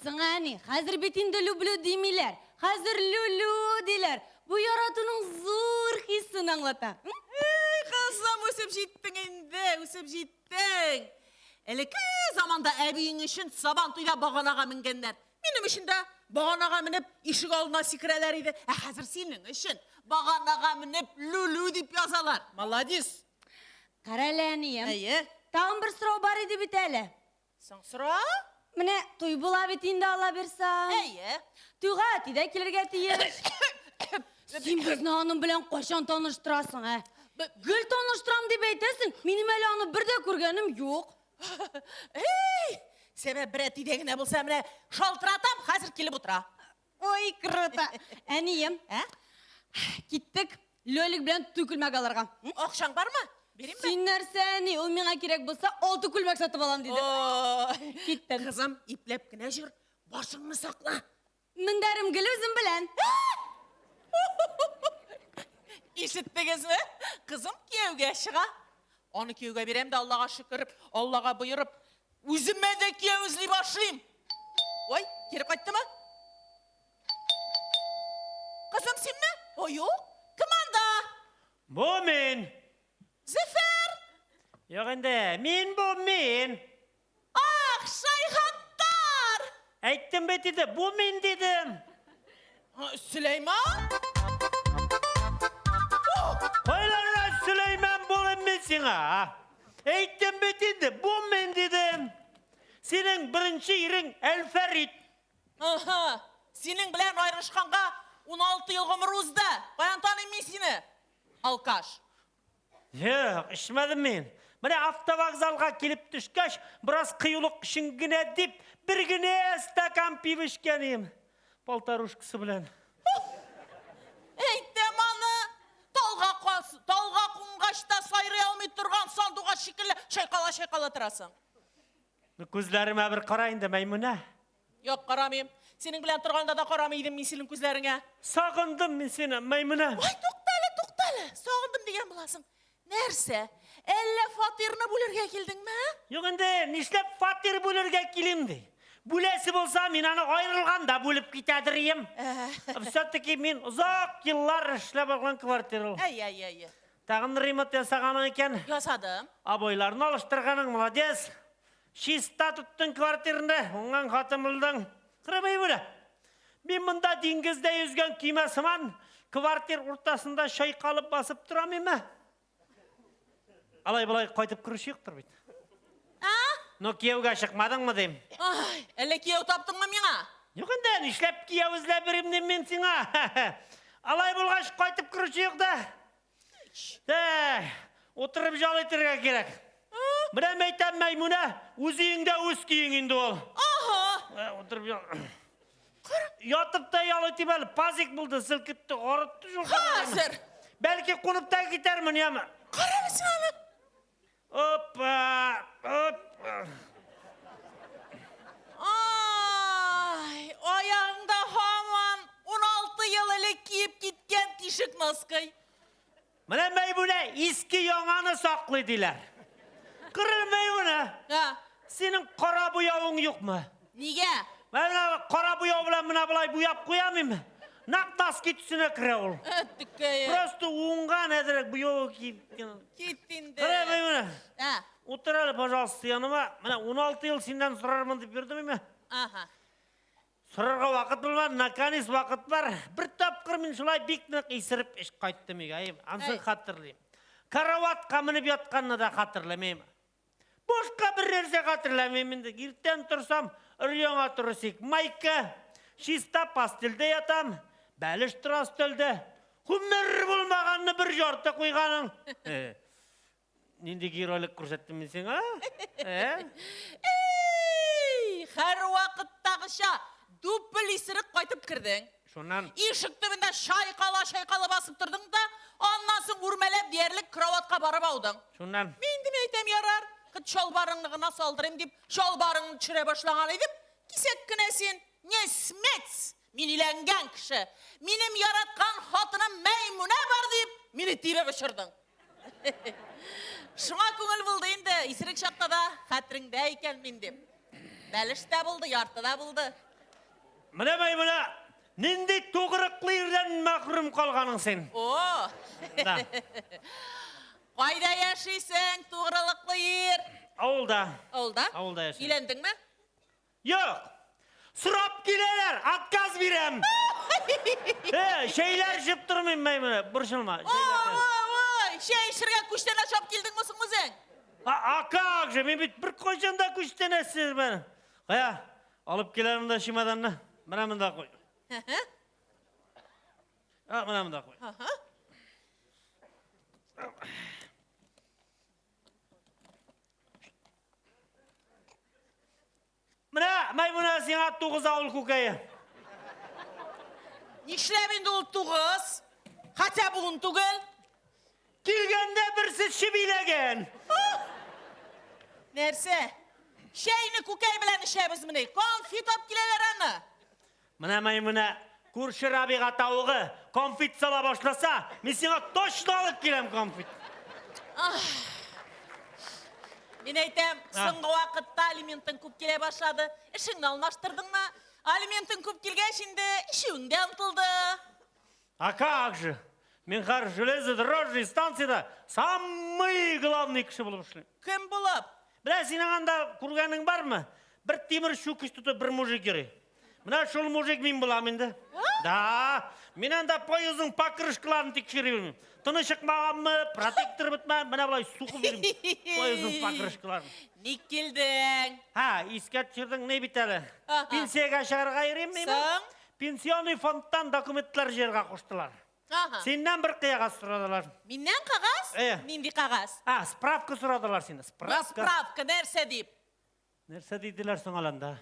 соң әни, хәзер бит инде люблю димиләр. Хәзер люлю диләр. Бу яратуның зур хисен аңлата. М? Эй, кызым, үсеп җиттең инде, үсеп җиттең. Элекке заманда әбиең өчен сабан туйда баганага менгәннәр. Минем өчен дә баганага менеп ишек алдына сикерәләр иде. Ә хәзер синең өчен баганага менеп люлю дип язалар. Молодец. Кара әле, әнием. Әйе. Тагын бер сорау бар иде бит әле. Соң сора. Менә туй була бит инде Алла бирса. Әйе. Туйга әти дә килергә тиеш. Син безне аның белән кайчан таныштырасың, ә? Гел таныштырам дип әйтәсең, минем әле аны бер дә күргәнем юк. Эй, сәбәп бер әтидә генә булса, менә шалтыратам, хәзер килеп утыра. Ой, круто. Әнием, Ә? киттек. Лёлик белән туй күлмәк алырга. Акчаң бармы? Биримме? Син нәрсә, әни, ул миңа кирәк булса, алты күлмәк сатып алам диде. Ой. Киттем. Кызым, ипләп кенә җөр, башыңны сакла. Мендәрем гел үзем белән. Ишеттегезме? Кызым кияүгә чыга. Аны кияүгә бирәм дә Аллага шөкер, Аллага боерып, үземә дә кияү эзли башлыйм. Ой, кире кайттымы? Кызым синме? Ой, юк. Кем анда? Бу мин. Зөфәр! Юк инде, мин бу мин. Ах, Шайхаттар! Әйттем бит инде, бу мин дидем. Сөләйман? Кайлардан Сөләйман булыйм мин сиңа, а? Әйттем бит инде, бу мин дидем. Синең беренче ирең Әлфәрит. Аһа, синең белән аерышканга 16 ел гомер узды. Каян таныйм мин сине? Алкаш. Юк, эчмәдем мин. Менә автовокзалга килеп төшкәч, бераз кыюлык өчен генә дип, бер генә стакан пиво эчкән идем. Полторушкасы белән. Әйтәм аны, талга кас, талга кунгач та сайрый алмый торган сандугач шикелле чайкала-чайкала торасың. Ну, күзләремә бер кара инде, Мәймүнә. Юк, карамыйм. Синең белән торганда да карамый идем мин синең күзләреңә. Сагындым мин сине, Мәймүнә. Ой, туктале, туктале. Сагындым дигән буласың. Нәрсә? Әллә фатирны бүлергә килдеңме? Юк инде, нишләп фатир бүлергә килим ди. Бүләсе булса, мин аны аерылганда бүлеп китәдер ием. Все-таки мин озак еллар эшләп алган квартира ул. Әй, әй, әй. Тагын ремонт ясаганың икән. Ясадым. Обойларны алыштырганың, молодец. Чиста тоттың квартирны, уңган хатын булдың. Кырмый бүлә. Мин монда диңгездә йөзгән көймә сыман квартир уртасында чайкалып басып торам име? Алай болай кайтып керүче юктыр бит. А? Ну, кияүгә чыкмадыңмы дим. Ай, әллә кияү таптыңмы миңа? Юк инде, нишләп кияү эзләп йөрим дим мин сиңа. Алай булгач, кайтып керүче юк да. Тә, утырып жал итәргә кирәк. Менә мәйтәм Мәймүнә, үз өеңдә үз көең инде ул. Ага. Ә, Утырып ял. Ятып та ял итим әле, пазик булды, селкетте, арытты шул. Хәзер. Бәлки кунып та китәрмен, яме. Кара әле син аны. Опа! Опа! Ай, аягыңда һаман 16 ел элек киеп киткән тишек носкай. Менә Мәймүнә иске яңаны саклый диләр. Кырыл Мәймүнә. Һа. Синең кара буявың юкмы? Нигә? Менә кара буяу белән менә болай буяп куям инде. Нәкъ носки төсенә керә ул. Төккәе. Просто уңган әзрәк буяу киеп. Кит инде. Кара Мәймүнә. Ә. Утыр әле, пожалуйста, яныма. Менә 16 ел синнән сорармын дип йөрдем име? Ага. Сорарга вакыт булмады, наконец вакыт бар. Бер тапкыр мин шулай бик нык исереп эш кайттым өйгә. Әй, Ансын хәтерлим. Караватка менеп ятканны да хәтерләмим. Башка бер нәрсә хәтерләмим инде. Иртән торсам, өр-яңа трусик, майка, чиста постельдә ятам, бәлеш тора өстәлдә. Гомер булмаганны бер ярты куйганың. Э, Нинди геройлык күрсәттем мин сиңа? Э? Эй, һәрвакыттагыча дүпел исерек кайтып кердең. Шуннан Ишек төбендә чайкала-чайкала басып тордың да, аннан соң үрмәләп диярлек кроватька барып аудың. Шуннан Мин инде әйтәм, ярар, хет чалбарыңны гына салдырыйм дип, чалбарыңны төшерә башлаган идем. Кисәк кенә син, не сметь, мин өйләнгән кеше, минем яраткан хатыным Мәймүнә бар дип, мине тибеп очырдың. Шуңа күңел булды инде, исерек чакта да хәтереңдә икән мин дип. Бәлеш тә булды, ярты да булды. Менә Мәймүнә, нинди тугрыклы ирдән мәхрүм калганың син. О! Да. Кайда яшисең, тугрылыклы ир? Авылда. Авылда? Авылда яшим. Өйләндеңме? Юк. Сорап киләләр, отказ бирәм. Э, чәйләр эчеп тормыйм Мәймүнә, борчылма. Ой, ой, чәй эчәргә күчтәнәч алып килдеңме соң үзең? А, а как же, мин бит беркайчан да күчтәнәчсез мен. Кая, алып киләм монда чемоданны. Менә монда куй. А, менә монда куй. Ага. Менә, Мәймүнә, сиңа тугыз авыл күкәе. Нишләп инде ул тугыз? Хотя бы ун түгел. Килгәндә берсе чебиләгән. Нәрсә? Чәйне күкәй белән эчәбезмени? Конфет алып киләләр аны. Менә Мәймүнә, күрше Рабига тавыгы конфет сала башласа, мин сиңа точно алып киләм конфет. Мин әйтәм, соңгы вакытта алиментың күп килә башлады. Эшеңне алмаштырдыңмы? Алиментың күп килгәч инде эчүең дә онытылды. А как же? Мин хәзер железнодорожный станциядә самый главный кеше булып эшлим. Кем булып? Менә синең анда күргәнең бармы? Бер тимер чүкеч тотып бер мужик йөри. Менә шул мужик мин булам инде. Да, мин анда поездның покрышкаларын тикшереп йөрим. Тыны чыкмаганмы, протектор бетмә, менә болай сугып йөрим поездның покрышкаларын. Ник килдең? Һа, искә төшердең, ни бит әле. Ага. Пенсиягә чыгарга йөрим мин. Соң? Пенсионный фондтан документлар җыярга куштылар. Ага. Синнән бер кыягаз сорадылар. Миннән кагаз? Э. Нинди кагаз? А, справка сорадылар сине. Справка. Справка нәрсә дип? Нәрсә диделәр соң әле анда?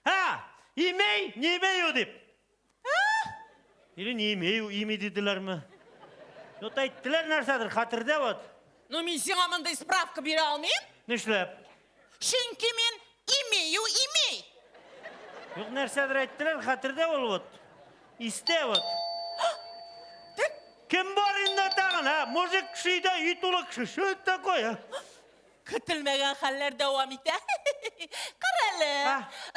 Һа, имей, не имею дип. Или не имею, ими диделәрме? Вот әйттеләр нәрсәдер, хәтердә вот. Ну, мин сиңа мондый справка бирә алмыйм. Нишләп? Чөнки мин имею имей. Юк, нәрсәдер әйттеләр, хәтердә ул вот. Истә вот. Кем бар инде тагын, а? Мужик кеше өйдә, өй тулы кеше. Что это такое? Көтелмәгән хәлләр дәвам итә. Кара әле.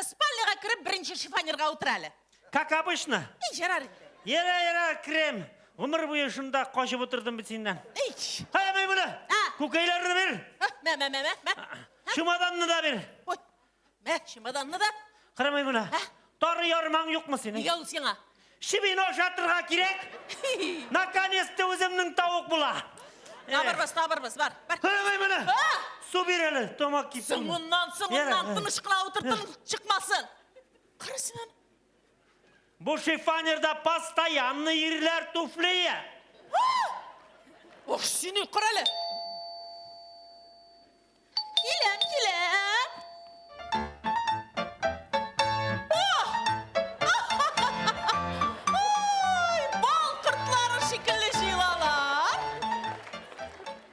Спальняга кереп, беренче шифонерга утыр әле. Как обычно. Эй, ярар инде. Яра, яра, керәм. Гомер буе шунда качып утырдым бит синнән. Эй. Һай, Мәймүнә. Күкәйләрне бир. Мә, мә, мә, мә. Чемоданны да бир. Ой. Мә, чемоданны да. Кара, Мәймүнә. Тары ярмаң юкмы синең? Нигә ул сиңа? Чебин ашатырга кирәк. Наконец-то үземнең тавык була. Табырбыз, табырбыз, бар, бар. Һай, Мәймүнә. Су бир әле, тамак кипте. Соңыннан, соңыннан тыныч кына утыр, тын чыкмасын. Кара син аны. Бу шифонерда постоянно ирләр туфлие. Ох, сине, кара әле. Киләм, киләм. Ой, бал кортлары шикелле җыелалар.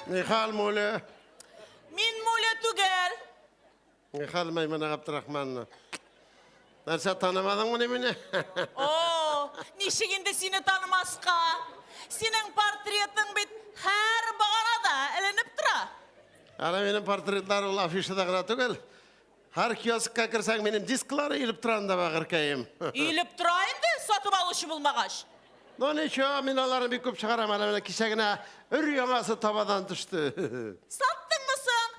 Нихәл, Муля? Мин Муля түгел. Нихәл, Мәймүнә Габдрахмановна? Нәрсә, танымадыңмыни мине? О, ничек инде сине танымаска? Синең портретың бит һәр баганада эленеп тора. Әле минем портретлар ул афишада гына түгел. Һәр киоскка керсәң, минем дисклар өелеп тора анда, бәгырькәем. Өелеп тора инде, сатып алучы булмагач. Ну ничего, мин аларны бик күп чыгарам. Әле менә кичә генә өр-яңасы табадан төште. Саттыңмы соң?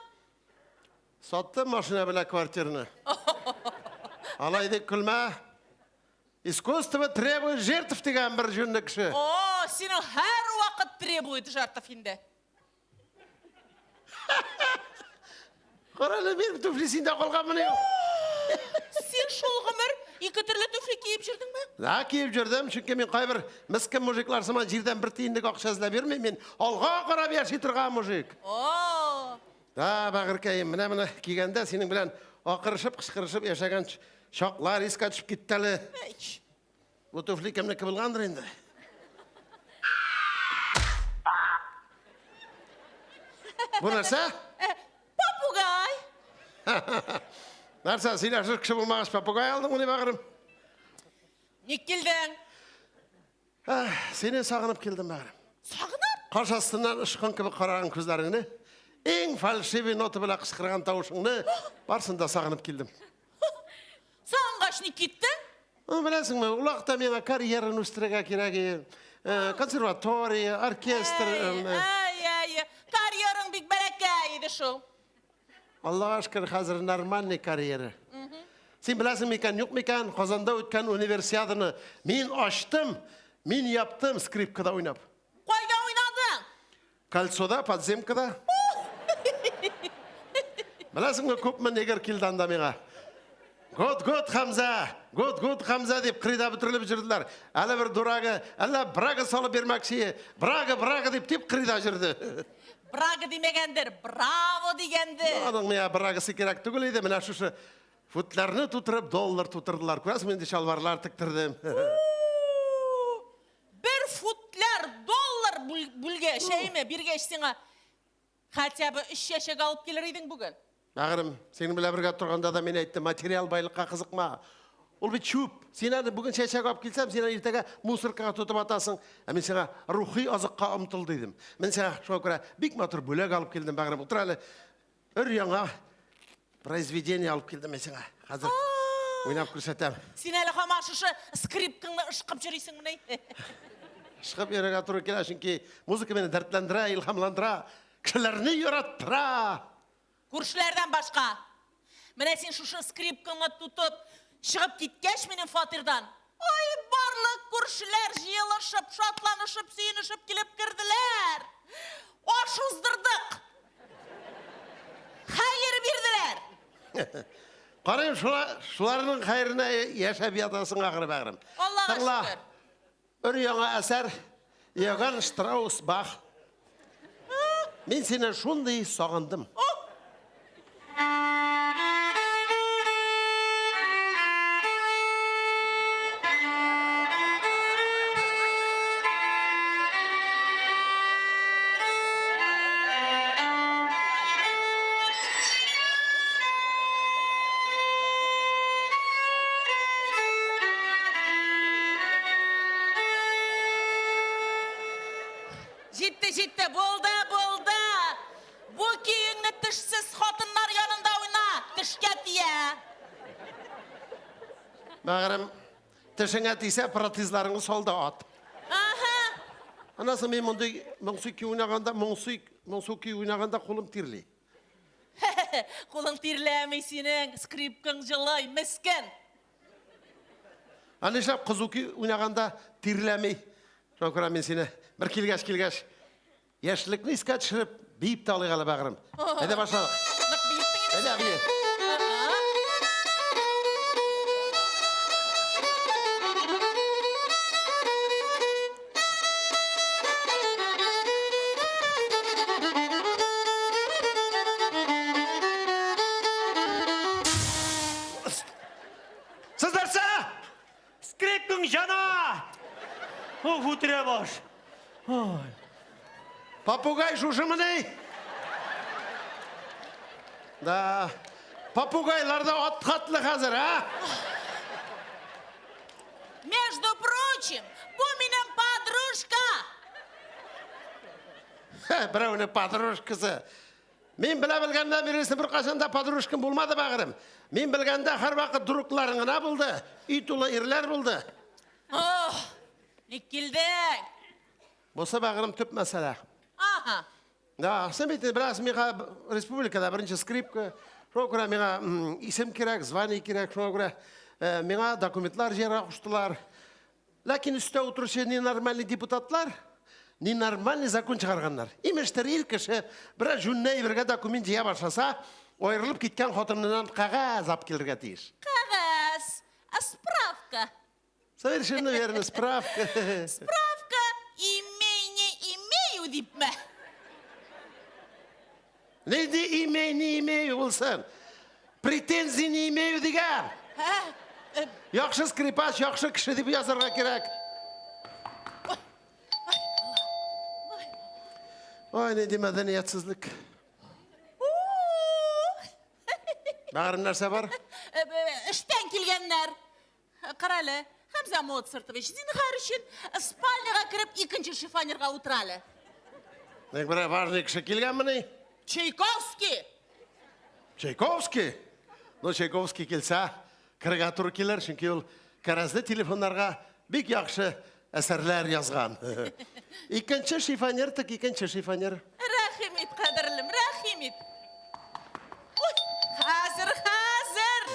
Саттым машина белән квартираны. Алай дип көлмә. Искусство требует жертв дигән бер җүнле кеше. О, синең һәрвакыт требует жертв инде. Кара әле, минем туфли синдә калганмыни? Син шул гомер ике төрле туфли киеп йөрдеңме? Да, киеп йөрдем, чөнки мин кайбер мескен мужиклар сыман җирдән бер тиенлек акча эзләп йөрмим, мин алга карап яши торган мужик. О! Да, бәгырькәем, менә моны кигәндә синең белән акырышып, кычкырышып яшәгән чаклар искә төшеп китте әле. Бу туфли кемнеке булгандыр инде? Бу нәрсә? Попугай. Нәрсә, сөйләшер кеше булмагач, попугай алдың, бәгырем? Ник килдең? Сине сагынып килдем, бәгырем. Сагынып? Каш астыннан очкын кебек караган күзләреңне, иң фальшивый нота белән кычкырган тавышыңны, барысын да сагынып килдем. Сагынгач ник киттең? Ну, беләсеңме, ул вакытта миңа карьераны үстерергә кирәк иде. Консерватория, оркестр. Әй, әй, карьераң бик бәләкәй иде шул. Аллага шөкер, хәзер нормальный карьера. Син беләсең микән, юк микән, Казанда үткән универсиаданы мин ачтым, мин яптым скрипкада уйнап. Кайда уйнадың? Кольцода, подземкада. Беләсеңме, күпме негр килде анда миңа. Год, год, Хамза, год, год, Хамза дип кырыйда бөтерелеп йөрделәр. Әле бер дурагы, әллә брага салып бирмәкче, брага, брага дип дип кырыйда йөрде. Брага димәгәндер, браво дигәндер. Аның миңа брагасы кирәк түгел иде, менә шушы футларны тутырып доллар тутырдылар. Күрәсеңме, инде чалбарлар тектердем. Бер футляр доллар бүлгәч, әйме, биргәч сиңа хотя бы өч чәчәк алып килер идең бүген. Бәгырем, синең белән бергә торганда да мин әйттем, материал байлыкка кызыкма. Ул бит чүп. Син әле бүген чәчәк алып килсәм, син әле иртәгә мусоркага тотып атасың. Ә мин сиңа рухи азыкка омтыл дидем. Мин сиңа шуңа күрә бик матур бүләк алып килдем, бәгырем. Утыр әле. Өр яңа произведение алып килдем мин сиңа. Хәзер уйнап күрсәтәм. Син әле һаман шушы скрипкаңны ышкып йөрисеңмени? Ышкып йөрергә туры килә, чөнки музыка мине дәртләндерә, илһамландыра, кешеләрне яраттыра. Күршеләрдән башка. Менә син шушы скрипкаңны тотып чыгып киткәч минем фатирдан, ой, барлык күршеләр җыелышып, шатланышып, сөенешеп килеп керделәр. Аш уздырдык. Хәер бирделәр. Карыйм, шуларның хәеренә яшәп ятасың ахыры, бәгырем. Аллага шөкер. Өр яңа әсәр, Иоганн Штраус Бах. Мин сине шундый сагындым. Булды, булды. Бу көеңне тешсез хатыннар янында уйна, тешкә тия. Бәгырем, тешеңә тисә, протезларыңны сал да ат. Ага. Аннан соң мин мондый моңсу көй уйнаганда, моңсу, моңсу көй уйнаганда кулым тирли. Кулың тирләми синең, скрипкаң җылый, мескен. Ә нишләп кызу көй уйнаганда тирләми? Шуңа күрә мин сине бер килгәч килгәч яшьлекне искә төшереп биеп тә алыйк әле, бәгырем. Әйдә башладык. Нык биеттең инде. Әйдә бие. Сез нәрсә? Скрипкаң җана! Уф, үтерә баш. Ой. Попугай шушымыни? Да. Попугайлар да ат хатлы хәзер, а? Между прочим, бу минем подружка. Берәүнең подружкасы. Мин белә белгәндә бирелсен беркайчан да подружкам булмады, бәгырем. Мин белгәндә һәрвакыт другларың гына булды. Өй тулы ирләр булды. Ох, ник килдең? Бусы, бәгырем, төп мәсьәлә. Ага. Да, син бит бераз миңа республикада беренче скрипка, шуңа күрә миңа исем кирәк, звание кирәк, шуңа күрә э, миңа документлар җыярга куштылар. Ләкин өстә утыручы ненормальный депутатлар ненормальный закон чыгарганнар. Имештер, ир кеше берәр җүнле әйбергә документ җыя башласа, аерылып киткән хатыныннан кәгазь алып килергә тиеш. Кәгазь, а справка. Совершенно верно, справка. Справка имей, не имею дипме? Нинди имей, не имею булсын? Претензий не имею дигән. Ә, Яхшы скрипач, яхшы кеше дип язарга кирәк. Ой, нинди мәдәниятсезлек. Бәгырем, нәрсә бар? Эштән килгәннәр. Кара әле, Хәмзә Моцартович, зинһар өчен спальняга кереп икенче шифонерга утыр әле. Ник берәр важный кеше килгәнмени? Чайковский! Чайковский? Ну, Чайковский килсә, керергә туры килер, чөнки ул кәрәзле телефоннарга бик яхшы әсәрләр язган. Икенче шифонер тек икенче шифонер. Рәхим ит, кадерлем, рәхим ит. Ой, хәзер, хәзер!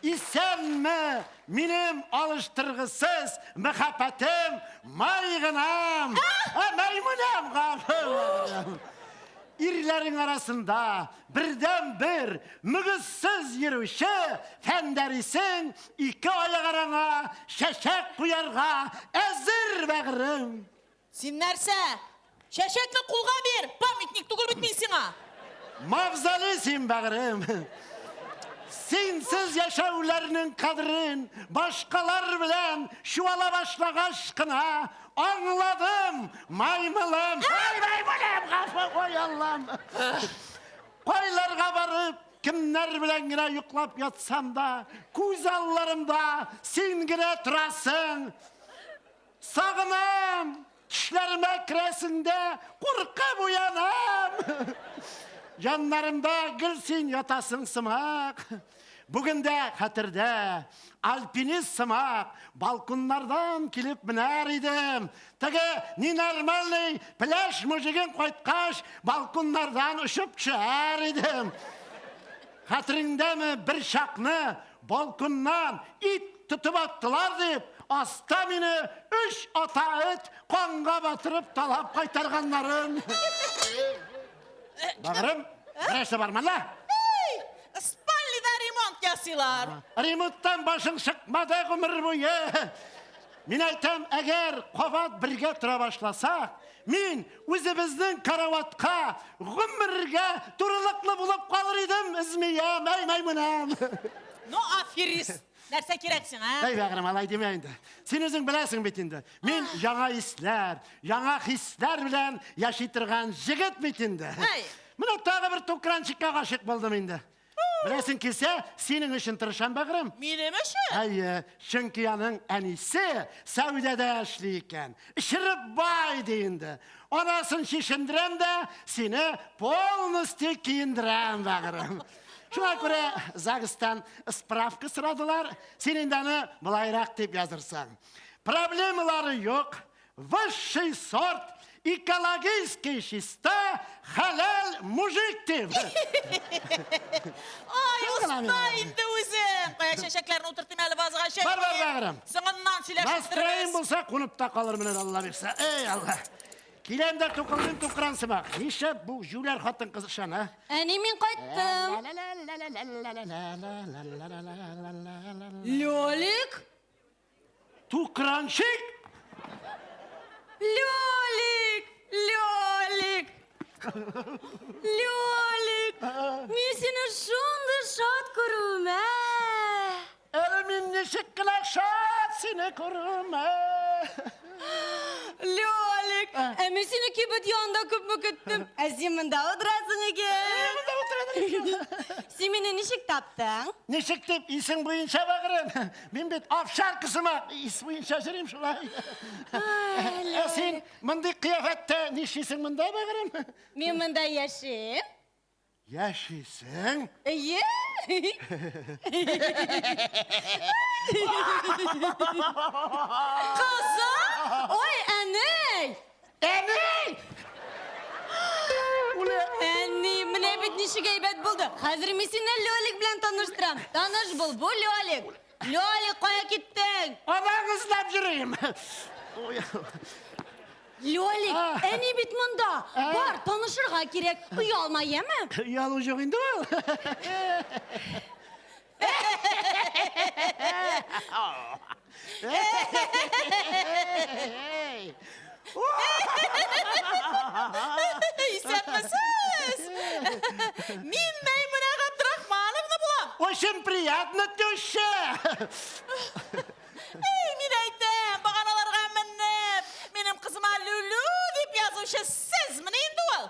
Исәнме, минем алыштыргысыз мәхәббәтем, Майгынам! Ә, Мәймүнәм, гафу. Ирләрең арасында бердән-бер мөгезсез йөрүче Фәндәрисең ике аяк араңа чәчәк куярга әзер, бәгърем. Син нәрсә? Чәчәкне кулга бир, памятник түгел бит мин сиңа. Мавзолей син, бәгърем. Синсез яшәүләрнең кадерен башкалар белән чуала башлагач кына аңладым, маймылым. Ай, маймылым, гафу, ой, Аллам. Кайларга барып, кемнәр белән генә йоклап ятсам да, күз алларымда син генә торасың. Сагынам, төшләремә керәсең дә, куркып уянам. Яннарымда гел син ятасың сымак. Бүген дә хәтердә, альпинист сымак, балконнардан килеп менәр идем. Теге ненормальный пляж мужигын кайткач, балконнардан очып төшәр идем. Хәтереңдәме, бер чакны балконнан ит тотып аттылар дип, аста мине өч ата эт канга батырып талап кайтарганнарын. Бәгырем, берәрсе бармы әллә? Эй, спальныйда ремонт ясыйлар. Ремонттан башың чыкмады гомер буе. Мин әйтәм, әгәр кабат бергә тора башласак, мин үзебезнең караватка гомергә турылыклы булып калыр идем, Змеям, әй мәймүнәм. Ну, аферист. Нәрсә кирәк сиңа, ә? Әй, бәгырем, алай димә инде. Син үзең беләсең бит инде. Мин яңа исләр, яңа хисләр белән яши торган җегет бит инде. Әй. Менә тагы бер тукранчикка гашыйк булдым инде. Беләсең килсә, синең өчен тырышам, бәгърем. Минем өчен? Әйе, чөнки аның әнисе сәүдәдә эшли икән. Эчереп бай ди инде. Анасын чишендерәм дә, сине полностью киендерәм, бәгърем. Шуңа күрә ЗАГСтан справка сорадылар. Син инде аны болайрак дип язырсың. Проблемалары юк, высший сорт, экологически чиста, хәләл мужик дип. Ай, оста инде үзең. Кая чәчәкләрне утыртыйм әле вазага чәй. Бар, бар, бәгырем. Соңыннан сөйләшеп Настроен булса, кунып та калыр менә Алла бирсә. Эй, Алла. Киләм дә тукылдым тукран сымак. Нишләп бу җүләр хатын-кыз ышана? Әни, мин кайттым. Лёлик? Тукранчик? Лёлик! Лёлик! Лёлик! Мин сине шундый шат күрүемә! Әле мин ничек кенә шат сине күрүемә! Лёлик, ә мин сине кибет янында күпме көттем. Ә син монда утырасың икән. Монда утырам. Син мине ничек таптың? Ничек дип, исең буенча бәгырем. Мин бит овчарка сымак ис буенча йөрим шулай. Ә син мондый кыяфәттә нишлисең монда, бәгырем? Мин монда яшим. Яшисең? Әйе. Кызым! Ой, әней! Әней! Әни, менә бит ничек әйбәт булды. Хәзер мин сине Лёлик белән таныштырам. Таныш бул, бу Лёлик. Лёлик, кая киттең? Анаң эзләп йөрим. Лёлик, әни бит монда. Бар, танышырга кирәк. Оялма, яме? Оялу юк инде ул. Исәнмесез! Мин Мәймүнә Габдрахмановна булам. Очень приятно, теща. Эй, мин әйтәм, баганаларга менеп, минем кызыма Люлю дип язучы сезмени инде ул?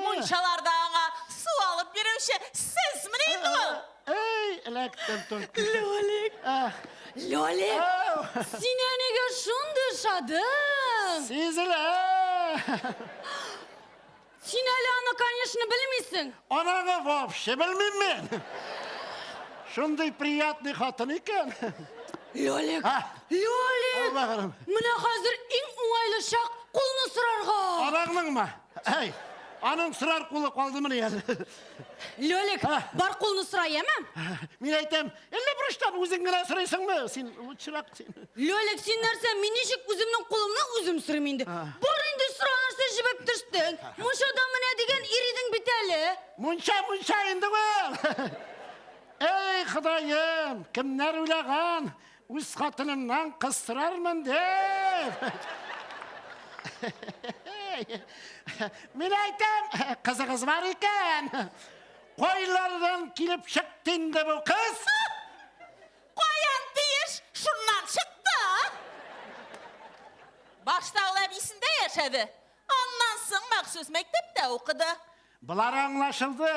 Мунчаларда аңа су алып бирүче сезмени инде ул? Эй, эләктем только. Лёлик, Лёлик, син әнигә шундый ошадың. Сизелә. Син әле аны, конечно, белмисең. Ананы вообще белмим мин. Шундый приятный хатын икән. Лёлик, А? Лёлик, Бәгырем. менә хәзер иң уңайлы чак кулны сорарга. Анаңныңмы? Әй, аның сорар кулы калдымыни әле? Лёлик, А. бар кулны сора, яме? Мин әйтәм, әллә бурычтан үзең генә сорыйсыңмы? Син лучшерак син. Лёлик, син нәрсә, мин ничек үземнең кулымны үзем сорыйм инде. Бар инде сора нәрсә җебеп төштең. Мунчада менә дигән ир идең бит әле. Мунча, мунча инде ул. Эй, Ходаем, кемнәр уйлаган, үз хатынымнан кыз сорармын дип. Мин әйтәм, кызыгыз бар икән. Кайлардан килеп чыкты инде бу кыз? Каян тиеш, шуннан чыкты. Башта ул әбисендә яшәде. Аннан соң махсус мәктәптә укыды. Болар аңлашылды.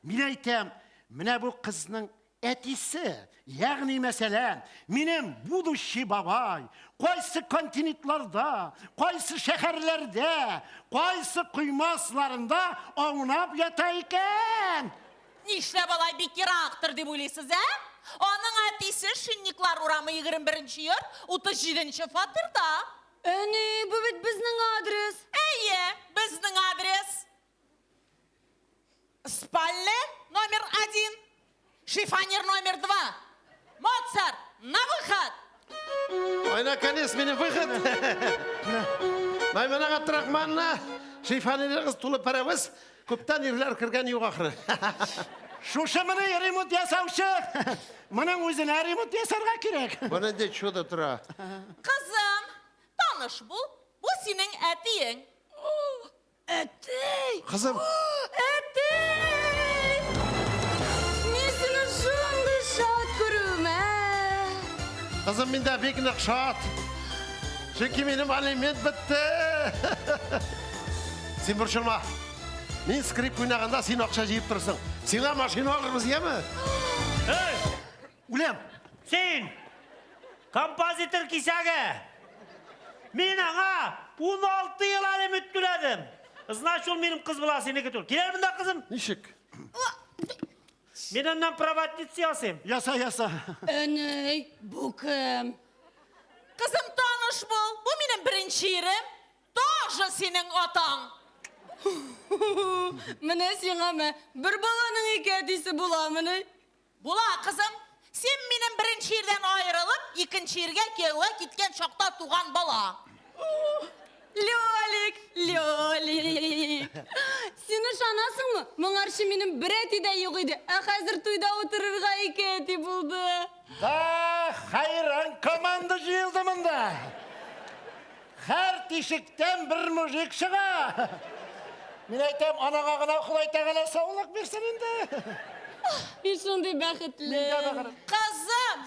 Мин әйтәм, менә бу кызның әтисе, ягъни мәсәлән, минем будущий бабай, кайсы континентларда, кайсы шәһәрләрдә, кайсы койма асларында аунап ята икән? Нишләп алай бик ерактыр дип уйлыйсыз, ә? Аның әтисе Шинниклар урамы 21 йорт, 37 фатирда. Әни, бу бит безнең адрес. Әйе, безнең адрес. Спальня номер 1, шифоньер номер 2. Моцарт, на выход! Ой, наконец, минем выход. Мәймүнә Габдрахмановна, шифоньерыгыз тулы пәрәвез, күптән ирләр кергән юк ахры. Шушымыни ремонт ясаучы? Моның үзенә ремонт ясарга кирәк. Бу нинди чудо тора. Кызым, таныш бул, бу синең әтиең. Әти! Кызым, Әти! Мин сине шундый шат күрүемә. кызым, мин дә бик нык шат. Чөнки минем алимент бетте. Син борчылма. Мин скрипка уйнаганда син акча җыеп торсың. Сиңа машина алырбыз, яме? Эй! Үләм. Син! Композитор кисәге! Мин аңа 16 ел алимент түләдем. Значит, ул минем кыз була, синеке түгел. Кил әле монда, кызым. Ничек? Мин аннан проводница ясыйм. Яса, яса. Әнәй, бу кем? Кызым, таныш бул. Бу минем беренче ирем. Тоже синең атаң. Менә сиңа мә, бер баланың ике әтисе буламыни? Була, кызым. Син минем беренче ирдән аерылып, икенче иргә кияүгә киткән чакта туган бала. Лёлик, Лёлик. Син ышанасыңмы? Моңарчы минем бер әти дә юк иде, ә хәзер туйда утырырга ике әти булды. Да, хәйран команда җыелды монда. Һәр тишектән бер мужик чыга. Мин әйтәм, анага гына Ходай Тәгалә саулык бирсен инде. Мин шундый бәхетле. Кызым,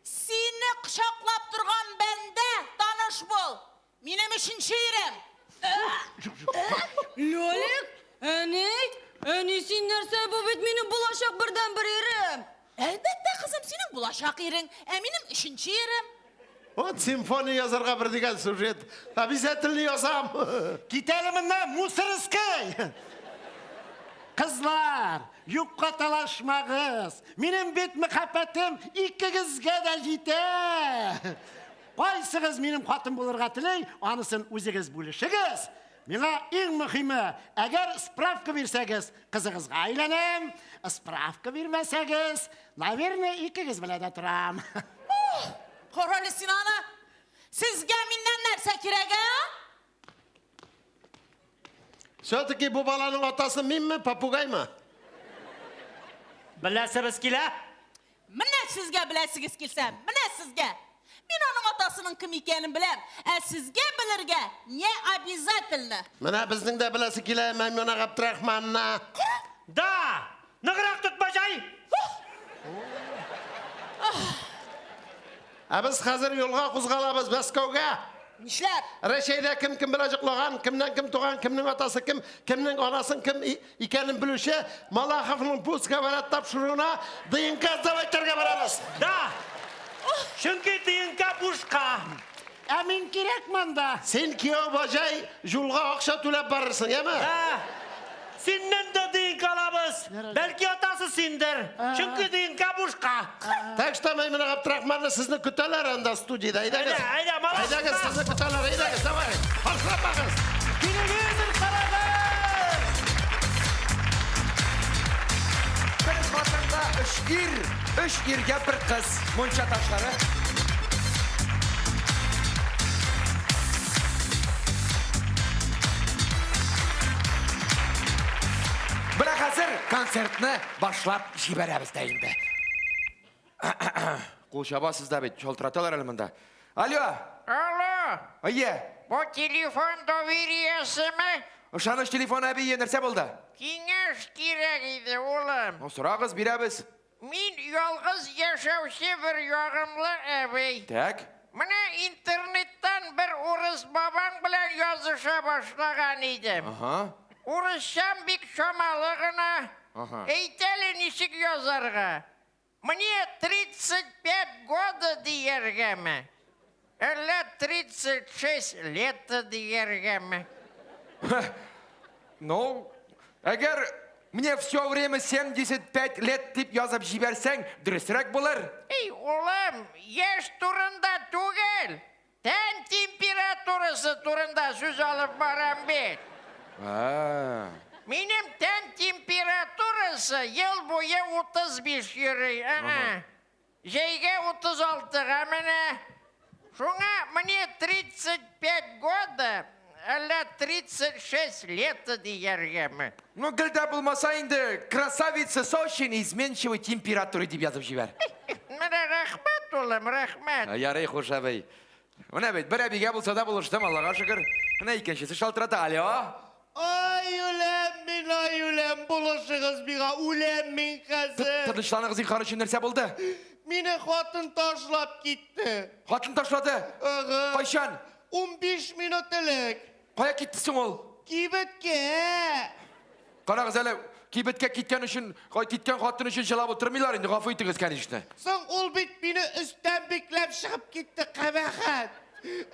сине кочаклап торган бәндә, таныш бул. Минем өченче ирем. Лёлик, әни, әни син нәрсә, бу бит минем булачак бердәнбер ирем. Әлбәттә, кызым, синең булачак ирең, ә минем өченче ирем. Вот симфония язарга бер дигән сюжет. Обязательно язам. Кит әле моннан, мусорский! Кызлар, юкка талашмагыз. Минем бит мәхәббәтем икегезгә дә җитә. Кайсыгыз минем хатын булырга тели, анысын үзегез бүлешегез. Миңа иң мөһиме, әгәр справка бирсәгез, кызыгызга әйләнәм, справка бирмәсәгез, наверное, икегез белән дә торам. Карале син аны! Сезгә миннән нәрсә кирәк, ә? Все-таки бу баланың атасы минме, попугаймы? Беләсебез килә? Менә сезгә беләсегез килсә, менә сезгә! Мин аның атасының кем икәнен беләм, ә сезгә белергә не обязательно. Менә безнең дә беләсе килә, Мәймүнә Габдрахманна. Да! Ныграк тот, баҗай! Ә без хәзер юлга кузгалабыз Мәскәүгә. Нишләп? Рәчәйдә кем кем белән йоклаган, кемнән кем туган, кемнең атасы кем, кемнең анасын кем икәнен белүче Малаховның Пусть говорят тапшыруына ДНК сдавать итәргә барабыз. Да! Чөнки ДНК бушка. Ә мин кирәк монда. Син кияү баҗай юлга акча түләп барырсың, яме? Ә, синнән дә ДНК алабыз. Бәлки атасы синдер. Чөнки ДНК бушка. Так что Мәймүнә Габдрахмановна сезне көтәләр анда студиядә. Әйдәгез. Әйдә, әйдә, малай. Әйдәгез, сезне көтәләр. Әйдәгез, давай. Ашламагыз. Телевизор карагыз! Бер хатынга өч ир, өч иргә бер кыз. Мунча ташлары. Менә хәзер концертны башлап җибәрәбез дә инде. Кул чабасыз да бит, шалтыраталар әле монда. Алло! Алло! Әйе. Бу телефон довериясеме? Ышаныч телефоны әби, нәрсә булды? Киңәш кирәк иде, улым. Ну, сорагыз, бирәбез. Мин ялгыз яшәүче бер ягымлы әби. Так. Менә интернеттан бер урыс бабаң белән языша башлаган идем. Ага. Урысчам бик чамалы гына. Ага. Әйт әле, ничек язарга? Мне 35 года дияргәме? Әллә 36 лет дияргәме? Ну, әгәр мне все время 75 лет дип язып җибәрсәң, дөресрәк булыр. Эй, улым, яшь турында түгел, тән температурасы турында сүз алып барам бит. А. Минем тән температурасы ел буе 35 йөри. Ага. Җәйгә 36-га менә. Шуңа мне 35 года, әллә 36 лет дияргәме? Ну, гел дә булмаса инде, красавица с очень изменчивой температурой дип язып җибәр. Менә рәхмәт, улым, рәхмәт. Ярый, хуш әби. Менә бит, бер әбигә булса да булыштым, Аллага шөкер. Менә икенчесе шалтырата. Алло. Ай, үләм мин, ай, үләм, булышыгыз миңа, үләм мин хәзер. Тынычланыгыз, зинһар өчен нәрсә булды? Мине хатын ташлап китте. Хатын ташлады? Ага. Кайчан? 15 минут элек. Кая китте соң ул? Кибеткә. Карагыз әле, Кибеткә киткән өчен, киткән хатын өчен җылап утырмыйлар инде, гафу итегез, конечно. Соң ул бит мине өстән бикләп чыгып китте, кабахәт.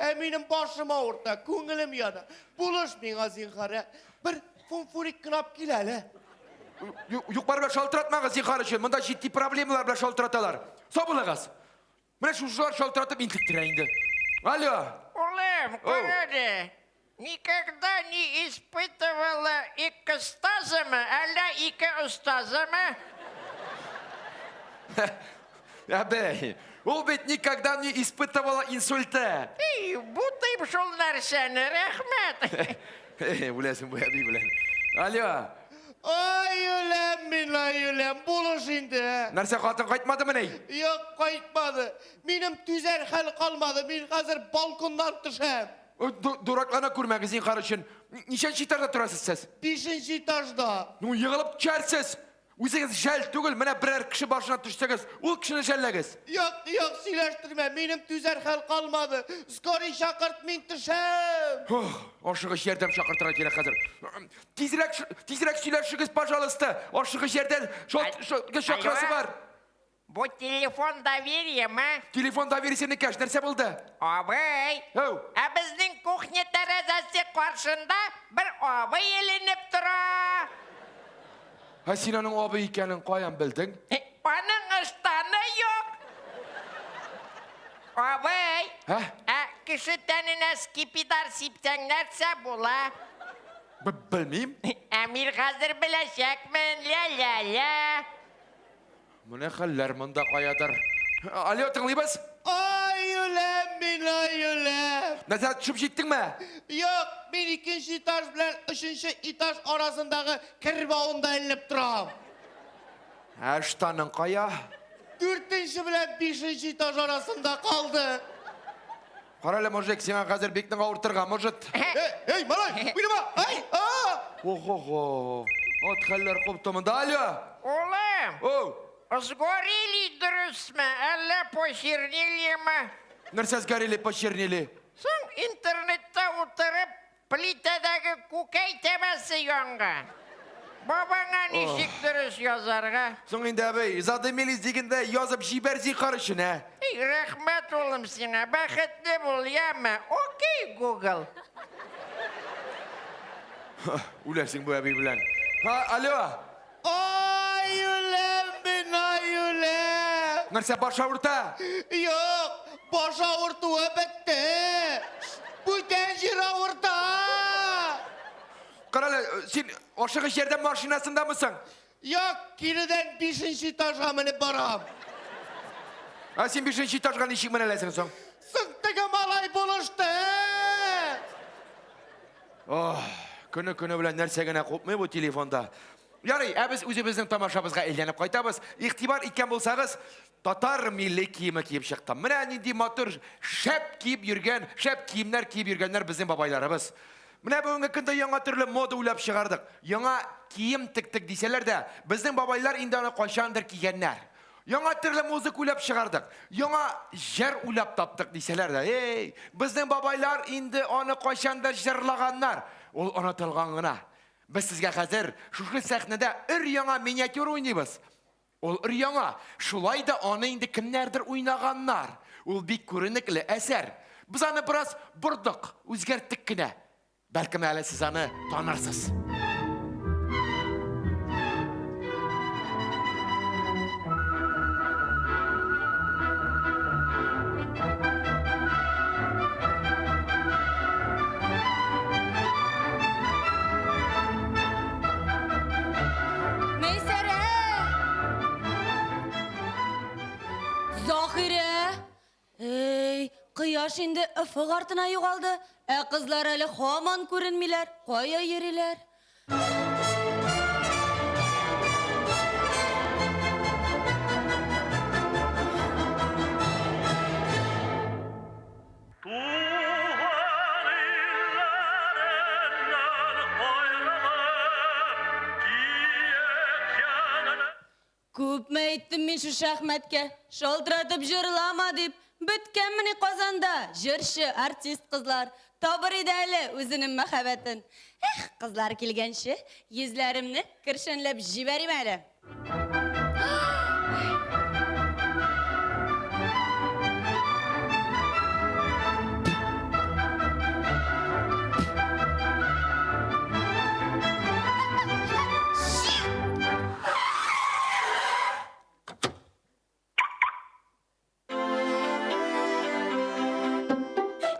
Ә минем башым авырта, күңелем яна. Булыш миңа, зинһар, ә. Бер фумфурик кына алып кил әле. Юк-бар белән шалтыратмагыз, зинһар өчен. Монда җитди проблемалар белән шалтыраталар. Сау булыгыз. Менә шушылар шалтыратып интектерә инде. Алло. Улым, кара әле. Никогда не испытывала экстазымы, әллә ике остазымы? Әбәй, ул бит никогда не испытывала инсульты. Эй, бутыйм шул нәрсәне, рәхмәт. Үләсең бу әби белән. Алло. Ай, үләм мин, ай, үләм. Булыш инде. Нәрсә, хатын кайтмадымыни? Юк, кайтмады. Минем түзәр хәл калмады. Мин хәзер балконнан төшәм. Дураклана күрмәгез, зинһар өчен. Ничәнче этажда торасыз сез? Бишенче этажда. Ну, егылып төшәрсез. Үзегез жәл түгел, менә берәр кеше башына төшсәгез, ул кешене жәлләгез. Юк, юк, сөйләштермә, минем түзәр хәл калмады. Скорый чакырт, мин төшәм. Ох, ашыгыч ярдәм чакыртырга кирәк хәзер. Тизрәк, тизрәк сөйләшегез, пожалуйста. Ашыгыч ярдәм чакырасы бар. Бу телефон довериеме? Телефон доверие сенеке, нәрсә булды? Абый. Һәү. Ә безнең кухня тәрәзәсе каршында бер абый эленеп тора. Ә син аның абый икәнен каян белдең? Аның ыштаны юк. Абый. Ә? Ә кеше тәненә скипидар сипсәң нәрсә була? Белмим. Ә мин хәзер беләчәкмен. Ля-ля-ля. Менә хәлләр монда каядыр. Алло, тыңлыйбыз? Ай, үләм мин, ай, үләм. Нәрсә, төшеп җиттеңме? Юк, мин икенче этаж белән өченче этаж арасындагы кер бавында эленеп торам. Ә штаның кая? Дүртенче белән бишенче этаж арасында калды. Кара әле, мужик, сиңа хәзер бик нык авыртырга может. Эй, эй, малай, уйнама! Ай, а! Охо-хо. Ат хәлләр купты монда. Алло! Улым! Оу! Сгорели дөресме, әллә почернелиме? Нәрсә сгорели, почернели? Соң интернетта утырып, плитәдәге күкәй тәбәсе янган. Бабаңа ничек дөрес язарга? Соң инде, әбей, задымились дигәндә язып җибәр зинһар өчен, ә? Эй, рәхмәт, улым, сиңа. Бәхетле бул, яме. Окей, Google. Үләсең бу әби белән. Ха, алло. Ай, үләм мин, ай, үләм. Нәрсә, баш авырта? Юк, баш авыртуы бетте. Бүтән җир авырта. Кара әле, син ашыгыч ярдәм машинасындамысың? Юк, киредән бишенче этажга менеп барам. Ә син бишенче этажга ничек менәләсең соң? Соң теге малай булышты. Ох, көне-көне белән нәрсә генә купмый бу телефонда. Ярый, ә без үзебезнең тамашабызга әйләнеп кайтабыз. Игътибар иткән булсагыз, татар милли киеме киеп чыктым. Менә нинди матур шәп киеп йөргән, шәп киемнәр киеп йөргәннәр безнең бабайларыбыз. Менә бүгенге көндә яңа төрле мода уйлап чыгардык. Яңа кием тектек дисәләр дә, безнең бабайлар инде аны кайчандыр кигәннәр. Яңа төрле музыка уйлап чыгардык. Яңа җыр уйлап таптык дисәләр дә, эй, безнең бабайлар инде аны кайчандыр җырлаганнар. Ул онытылган гына. Без сезгә хәзер шушы сәхнәдә өр-яңа миниатюра уйныйбыз. Ул өр-яңа, шулай да аны инде кемнәрдер уйнаганнар. Ул бик күренекле әсәр. Без аны бераз бордык, үзгәрттек кенә. Бәлкем әле сез аны танырсыз. Мәйсәрә! Заһирә! Эй, кояш инде офык артына югалды, ә кызлар әле һаман күренмиләр. Кая йөриләр? Туган илләреннән аерылып, киек янына. Күпме әйттем мин шушы Әхмәткә, шалтыратып җырлама дип. Беткәнмени Казанда җырчы, артист кызлар. Табыр иде әле үзенең мәхәббәтен. Эх, кызлар килгәнче, йөзләремне кершәнләп җибәрим әле.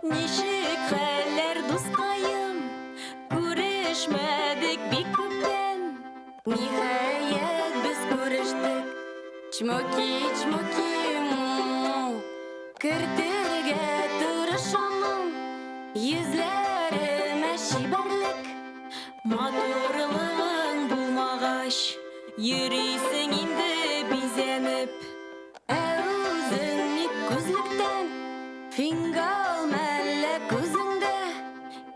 Ничек хәлләр, дускаем? Күрешмәдек бик күптән. Ниһаять, без күрештек. Чмоки, чмоки, Кертергә тырышамын йөзләремә чибәрлек. Матурлыгың булмагач, йөрисең инде бизәнеп. Ә үзең ник күзлектән? Фингал мәллә күзеңдә?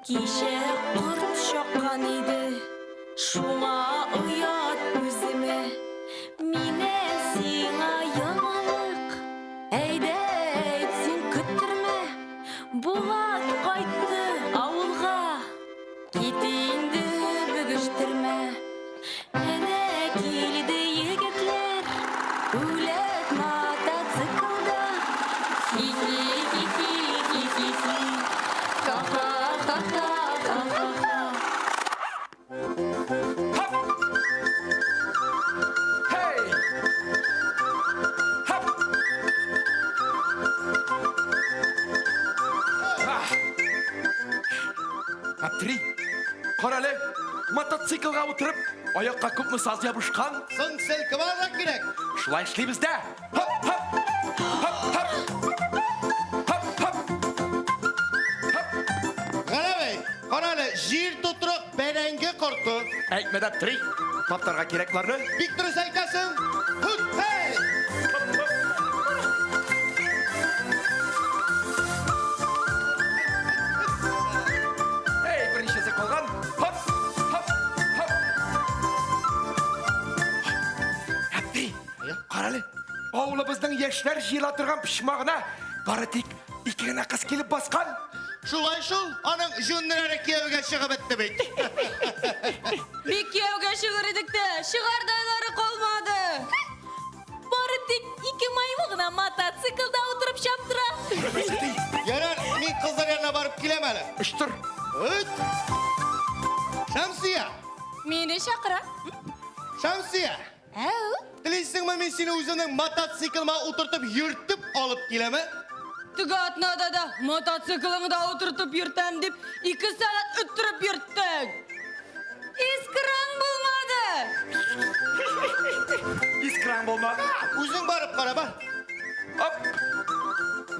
Кичә корт чаккан иде, шуңа оят үземә. Миннән сиңа яңалык, әйдә әйт, син көттермә. Булат кайтты авылга. Кит инде, бөгештермә. Әнә килде егетләр, үләт мотоциклда. Хи-хи-хи-хи-хи-хи-хи. Ха-ха-ха-ха-ха-ха-ха. Hey! Hop! Ah! Аптырый. Кара әле, мотоциклга утырып, аякка күпме саз ябышкан. Соң селкеп алырга кирәк. Шулай эшлибез дә. Хоп, хоп! Хоп, хоп! Хоп, хоп! Галәвей, кара әле, җир тотрык бәрәңге корты. Әйтмә дә, Аптырый. Таптарга кирәк боларны. Бик дөрес әйтәсең. Хут, хей! Эй, берничәсе калган. Хоп, хоп, хоп. Әпти, кара әле. Авылыбызның яшьләр җыела торган почмагына бары тик ике генә кыз килеп баскан. Шулай шул, аның җүннеләре кияүгә чыгып бетте бит. Бик кияүгә чыгыр идек тә, чыгардайлары калмады. Бары тик ике маймыл гына мотоциклда утырып чаптыра. Ярар, мин кызлар янына барып киләм әле. Оштыр. Өт! Шәмсия! Мине чакыра. Шәмсия! Әү. Телисеңме мин сине үземнең мотоциклыма утыртып йөртеп алып киләме? Теге атнада да мотоциклыңда утыртып йөртәм дип, 2 сәгать өттереп йөрттең. Искраң булмады. Искраң булмады. Үзең барып кара, бар. Оп.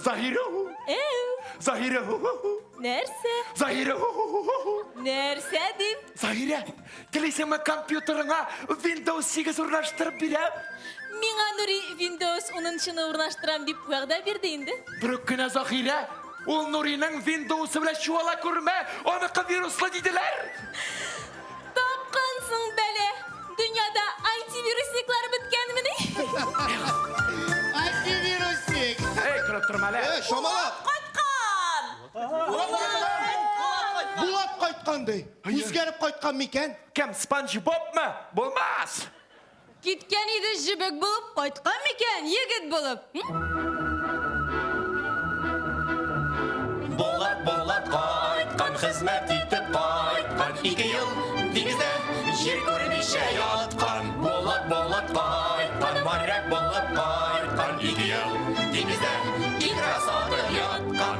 Заһирә. Әү. Заһирә. Нәрсә? Заһирә. Нәрсә дим? Заһирә, телисеңме компьютерыңа Windows 8 урнаштырып бирәм? Миңа Нури Windows 10-нчыны урнаштырам дип вәгъдә бирде инде. Берүк кенә Заһирә, ул Нуриның Windows-ы белән чуала күрмә, аныкы вируслы диделәр. Тапкансың бәлә. Дөньяда антивирусниклар беткәнмени? Антивирусник. Эй, көлеп торма әле. Э, шамалап. Кайткан! Булат кайткан ди. Үзгәреп кайткан микән? Кем, Спанч Бобмы? Булмас. Киткән иде җебек булып, кайткан микән егет булып? Булат, Булат кайткан, хезмәт итеп кайткан. 2 ел диңгездә җир күрмичә яткан. Булат, Булат кайткан, моряк булып кайткан. 2 ел диңгездә икра сатып яткан.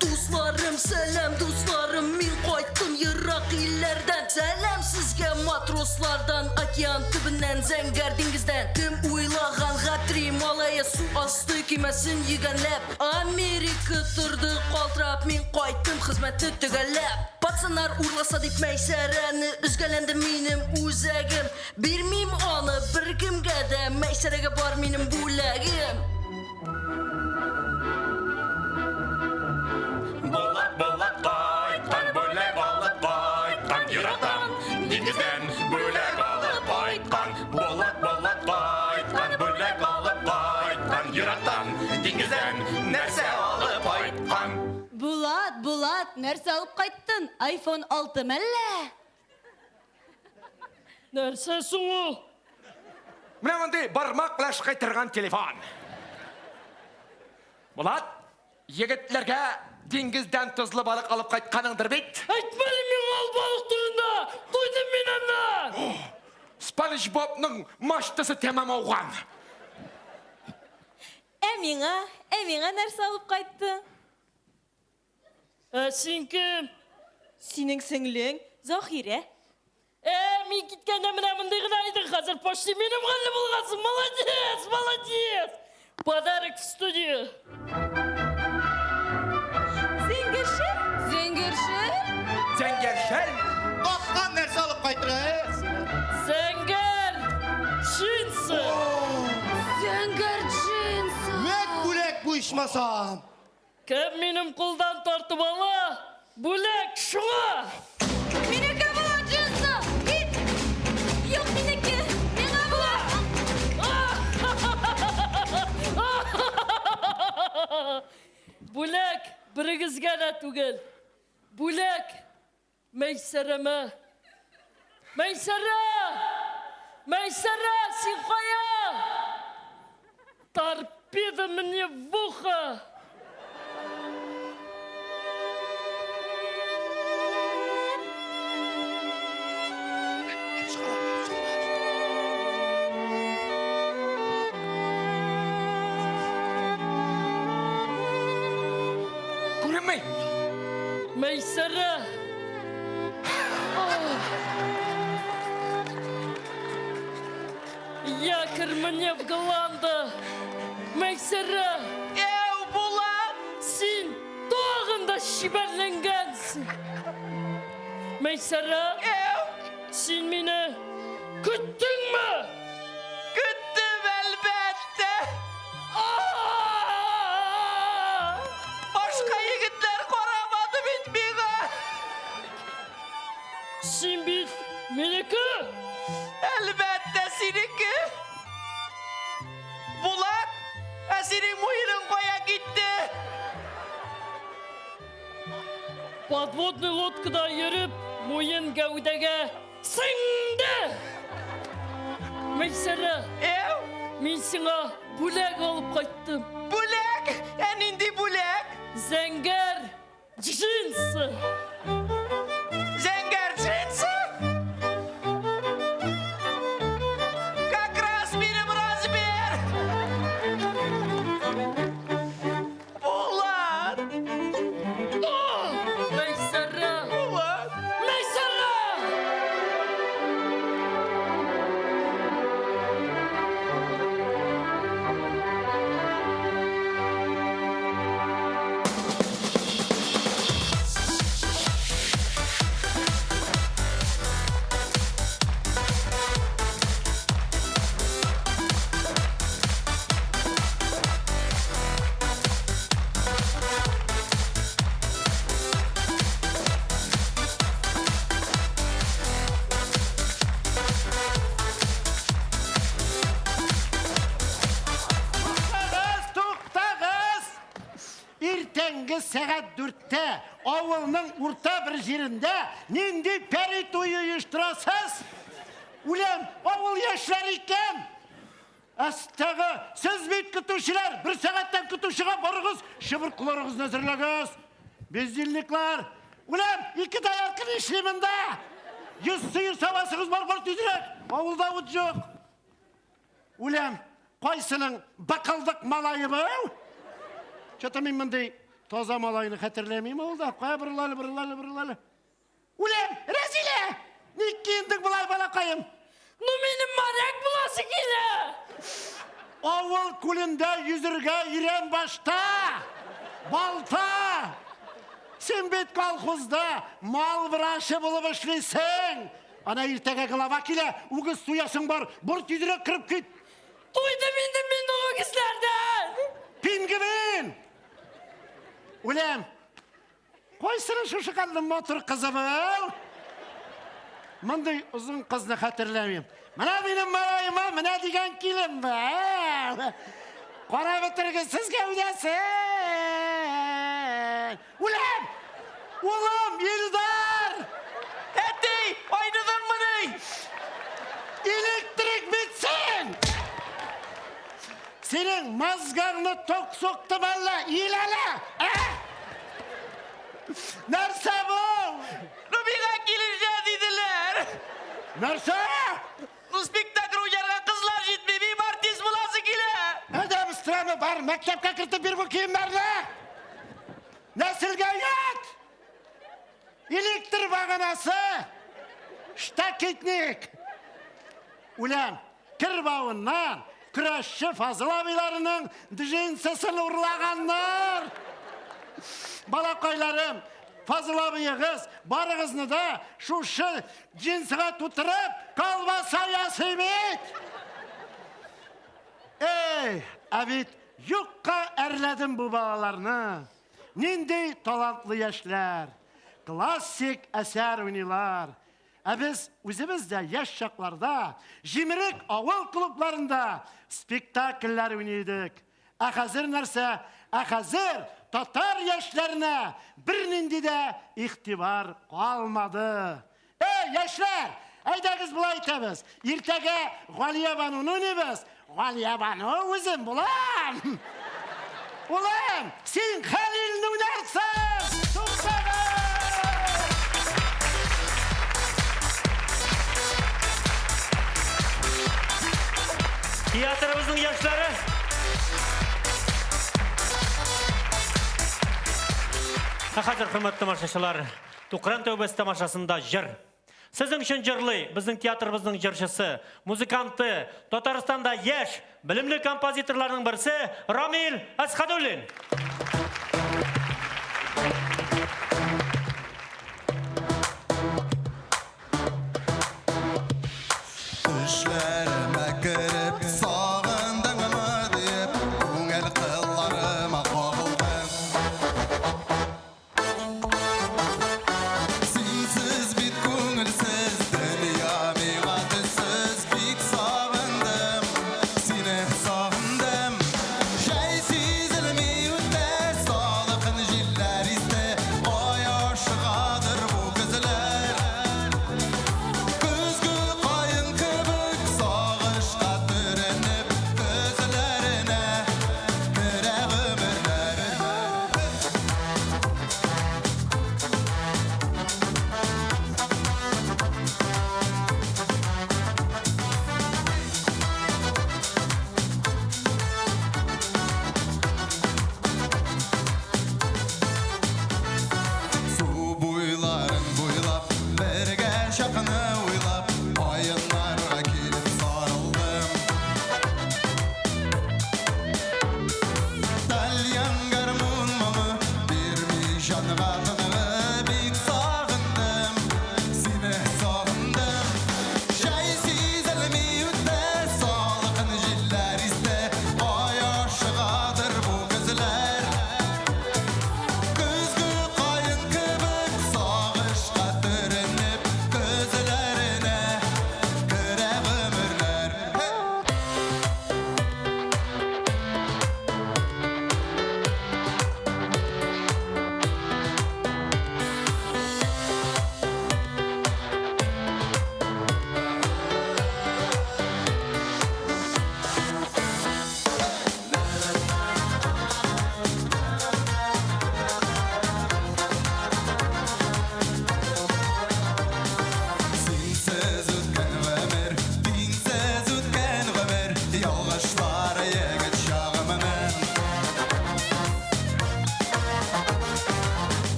Дусларым, сәлам, дусларым, мин кайттым ерак илләрдән. Сәлам сезгә матрослардан, океан төбеннән, зәңгәр диңгездән. Кем уйлаган Гатри малае су асты көймәсен йөгәнләп, Америка торды калтырап, мин кайттым хезмәтне төгәлләп. Кайтсыннар урласа дип Мәйсәрәне, өзгәләнде минем үзәгем. Бирмим аны беркемгә дә, Мәйсәрәгә бар минем бүләгем. Булат, Булат кайткан, бүләк алып кайткан, ерактан, диңгездән бүләк алып кайткан. Булат, Булат кайткан, бүләк алып кайткан, ерактан, диңгездән нәрсә алып кайткан? Булат, Булат, нәрсә алып кайттың? Айфон 6 мәллә? Нәрсә соң ул? Менә мондый бармак белән шыкай торган телефон. Булат, егетләргә диңгездән тозлы балык алып кайтканыңдыр бит? Әйтмәле миңа ул балык турында! Туйдым мин аннан! Спанч Бобның мачтасы тәмам ауган. Ә миңа, ә миңа нәрсә алып кайттың? Ә син кем? Синең сеңлең, Заһирә. Ә, мин киткәндә менә мондый гына идең, хәзер почти минем хәлле булгансың. Молодец, молодец! Подарок в студию. Зәңгәршәл? Зәңгәршәл? Зәңгәршәл? Тапкан нәрсә алып кайтырга, ә? Зәңгәр джинсы. Зәңгәр джинсы. Вәт бүләк бу ичмасам. Кем минем кулдан тартып ала, бүләк шуңа! Минеке була джинсы! Кит! Юк, минеке! Миңа була! Бүләк берегезгә дә түгел. Бүләк Мәйсәрәмә. Мәйсәрә! Мәйсәрә, син кая? Торпеда мне в ухо! Күренми. Мәйсәрә! Якорь мне в гланду! Мәйсәрә! Әү, Булат! Син тагын да чибәрләнгәнсең! Мәйсәрә! Әү! Син мине көттеңме? Көттем, әлбәттә! Башка егетләр карамады бит миңа! Син бит минеке! Әлбәттә, синеке! Булат, ә синең муеның кая китте? Подводный лодкада йөреп, муен гәүдәгә сеңде! Мәйсәрә! Әү! Мин сиңа бүләк алып кайттым. Бүләк? Ә нинди бүләк? Зәңгәр джинсы! Зәңгәр джинсы? Как раз минем размер! Булат! Мәйсәрә! Булат! Мәйсәрә! Туктагыз, туктагыз! Иртәнге сәгать дүрттә авылның урта бер җирендә нинди пәри туе оештырасыз? Үләм, авыл яшьләре икән! Әстәгы, сез бит көтүчеләр, бер сәгатьтән көтүчегә барыгыз, чыбыркыларыгызны әзерләгез. Бездельниклар, үләм, ике доярка нишли монда? 100 сыер савасыгыз бар, бар тизрәк. Авылда ут юк. Үләм, кайсының бакылдык малае бу? Чё-то мин мондый таза малайны хәтерләмим авылда. Кая борыл әле, борыл әле, борыл әле. Үләм, Рәзилә! Ник киендең болай, балакаем? Ну, минем моряк буласы килә! Авыл күлендә йөзергә өйрән башта! Балта! Син бит колхозда мал врачы булып эшлисең. Ана иртәгә глава килә, үгез суясың бар, бор тизрәк кереп кит. Туйдым инде мин ул үгезләрдән. Пингвин! Үләм. Кайсының шушы хәтле матур кызы был? Мондый озын кызны хәтерләмим. Менә минем малаема менә дигән килен бар. Карап бетергесез гәүдәсен. Үләм! Улым, Илдар! Әти, айныдыңмыни? Электрик бит син! Синең мозгаңны ток сукты мәллә, ил әле, ә? Нәрсә бу? Ну, миңа килешә диделәр. Нәрсә? Ну, спектакль уйнарга кызлар җитми, мин артист буласы килә. Әдәм страны бар, мәктәпкә кертеп бир бу киемнәрне. Нәселгә оят! Электр баганасы! Штакетник! Үләм, кер бавыннан көрәшче Фазыл абыйларының джинсысын урлаганнар! Балакайларым, Фазыл абыегыз барыгызны да шушы джинсыга тутырып колбаса ясый бит! Эй, ә бит юкка әрләдем бу балаларны. Нинди талантлы яшьләр! Классик әсәр уйныйлар. Ә без үзебез дә яшь чакларда җимерек авыл клубларында спектакльләр уйный идек. Ә хәзер нәрсә? Ә хәзер татар яшьләренә бернинди дә игътибар калмады. Эй, яшьләр! Әйдәгез болай итәбез. Иртәгә Галиябануны уйныйбыз. Галиябану үзем булам. Улым, син Хәлилне уйнарсың! Туктагыз! Театрыбызның яшьләре. Ә хәзер, хөрмәтле тамашачылар, Тукран тәүбәсе тамашасында җыр. Сезнең өчен җырлый безнең театрыбызның җырчысы, музыканты, Татарстанда яшь, белемле композиторларның берсе Рамил Әсхәдуллин. Төшләремә кереп, сагындыңмы дип, күңел кылларыма кагылдың. Синсез бит күңелсез, дөнья миңа төссез, бик сагындым, сине сагындым. Җәй сизелми үтә, салкын җилләр исте, кая ашыгадыр бу көзләр. Көзге каен кебек сагышка төренеп, көзләренә керә гомерләр. Су буйларын буйлап, бергә чакны уйлап, каеннарга килеп сарылдым. Тальян гармун моңы бирми җанга тынгы, бик сагындым, сине сагындым. Җәй сизелми үтте, салкын җилләр исте, кая ашыгадыр бу көзләр. Көзге каен кебек сагышка төренеп, көзләренә керә гомерләр.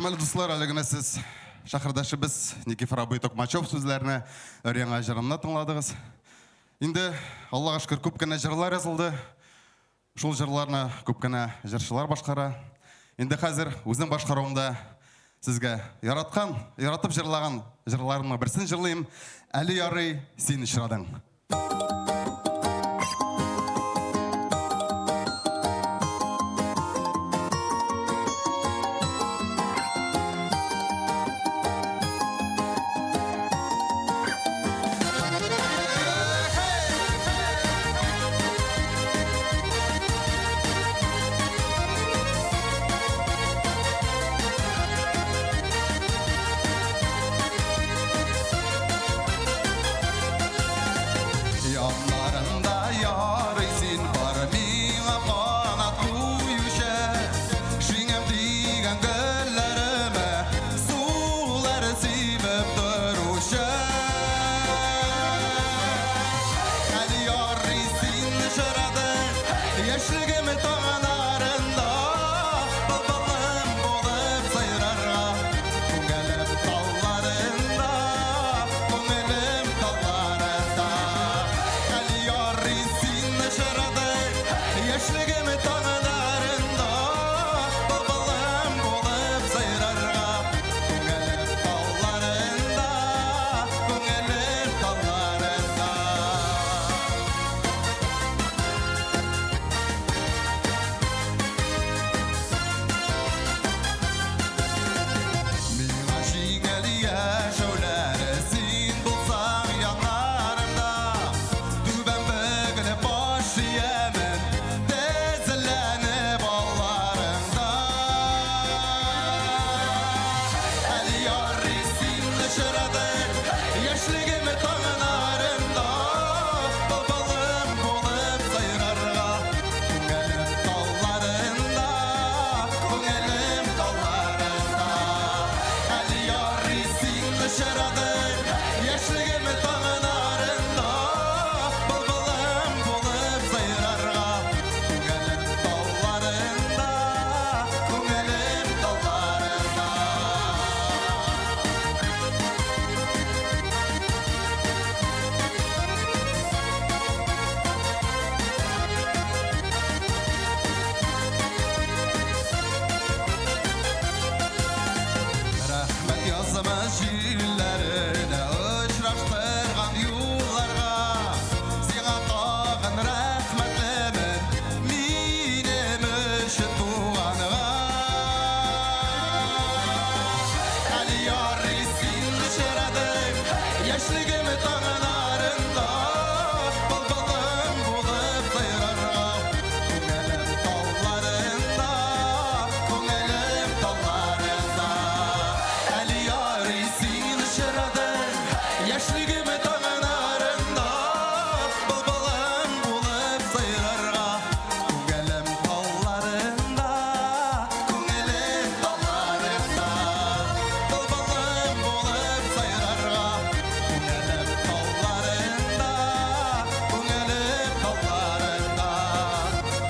Хөрмәтле дуслар, әле генә сез шәһәрдәшебез Никифор абый Токмачев сүзләренә өр-яңа җырымны тыңладыгыз. Инде, Аллага шөкер, күп кенә җырлар язылды. Шул җырларны күп кенә җырчылар башкара. Инде хәзер үзем башкаруымда сезгә яраткан, яратып җырлаган җырларымның берсен җырлыйм. Әле ярый син очрадың. Яннарында ярый син бар миңа канат куючы, Шиңем дигән гөлләремә сулар сибеп торучы. Әле ярый син очрадың яшьлегем таңнарында, Былбылым булып сайрарга күңелем талларында, күңелем талларында. Әле ярый син очрадың яшьлегем таңнарында, Былбылым булып сайрарга күңелем талларында, күңелем талларында. Миңа җиңел яшәүләре син булсаң яннарымда, Түбән бөгелеп баш иямен, тезләнеп алларыңда. Әле ярый син очрадың яшьлегем таңнарында, Былбылым булып сайрарга күңелем талларында, күңелем талларында. Әле ярый син очрадың яшьлегем таңнарында, Былбылым булып сайрарга күңелем талларында, күңелем талларында. Рәхмәт язмыш җилләренә очраштырган юлларга, Сиңа тагын рәхмәтлемен минем өчен туганга. Әле ярый син очрадың яшьлегем таңнарында, Былбылым булып сайрарга күңелем талларында, күңелем талларында. Әле ярый син очрадың яшьлегем таңнарында, Былбылым булып сайрарга күңелем талларында, күңелем талларында. Былбылым булып сайрарга күңелем талларында, күңелем талларында,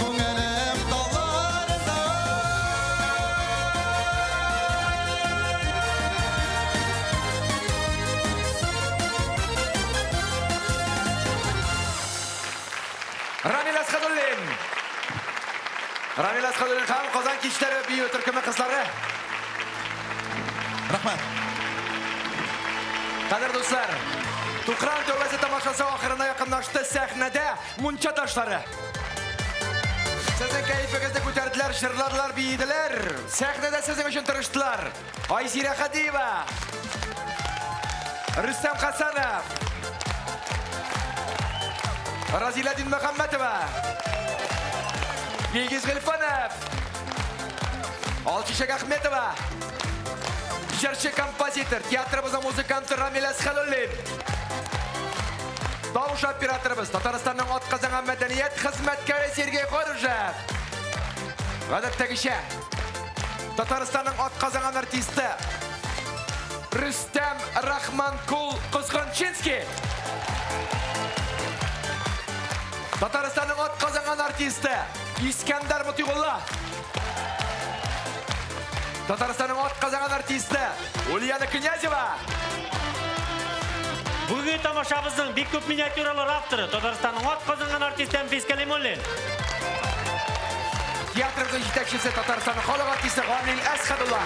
күңелем талларында. Рамил Әсхәдуллин. Рамил Әсхәдуллин һәм Казан кичләре бию төркеме кызлары. Рәхмәт. Кадерле дуслар, Тукран тәүбәсе тамашасы ахырына якынлашты сәхнәдә мунча ташлары. Сезнең кәефегезне күтәрделәр, җырладылар, биеделәр. Сәхнәдә сезнең өчен тырыштылар. Айзирә Хадиева, Рөстәм Хәсәнов, Разилә Динмөхәммәтова, Илгиз Гыйльфанов, Алчичәк Әхмәтова, җырчы композитор, театрыбызның музыканты Рамил Әсхәдуллин. Тавыш операторыбыз Татарстанның атказанган мәдәният хезмәткәре Сергей Хоружев. Гадәттәгечә, Татарстанның атказанган артисты Рөстәм Рахманкул Козгончинский. Татарстанның атказанган артисты Искәндәр Мотыйгулла. Татарстанның атказанган артисты Ульяна Князева. Бүгенге тамашабызның бик күп миниатюралар авторы Татарстанның атказанган артисты Әнфис Кәлимуллин. Театрыбызның җитәкчесе Татарстанның халык артисты Гамил Әсхәдулла.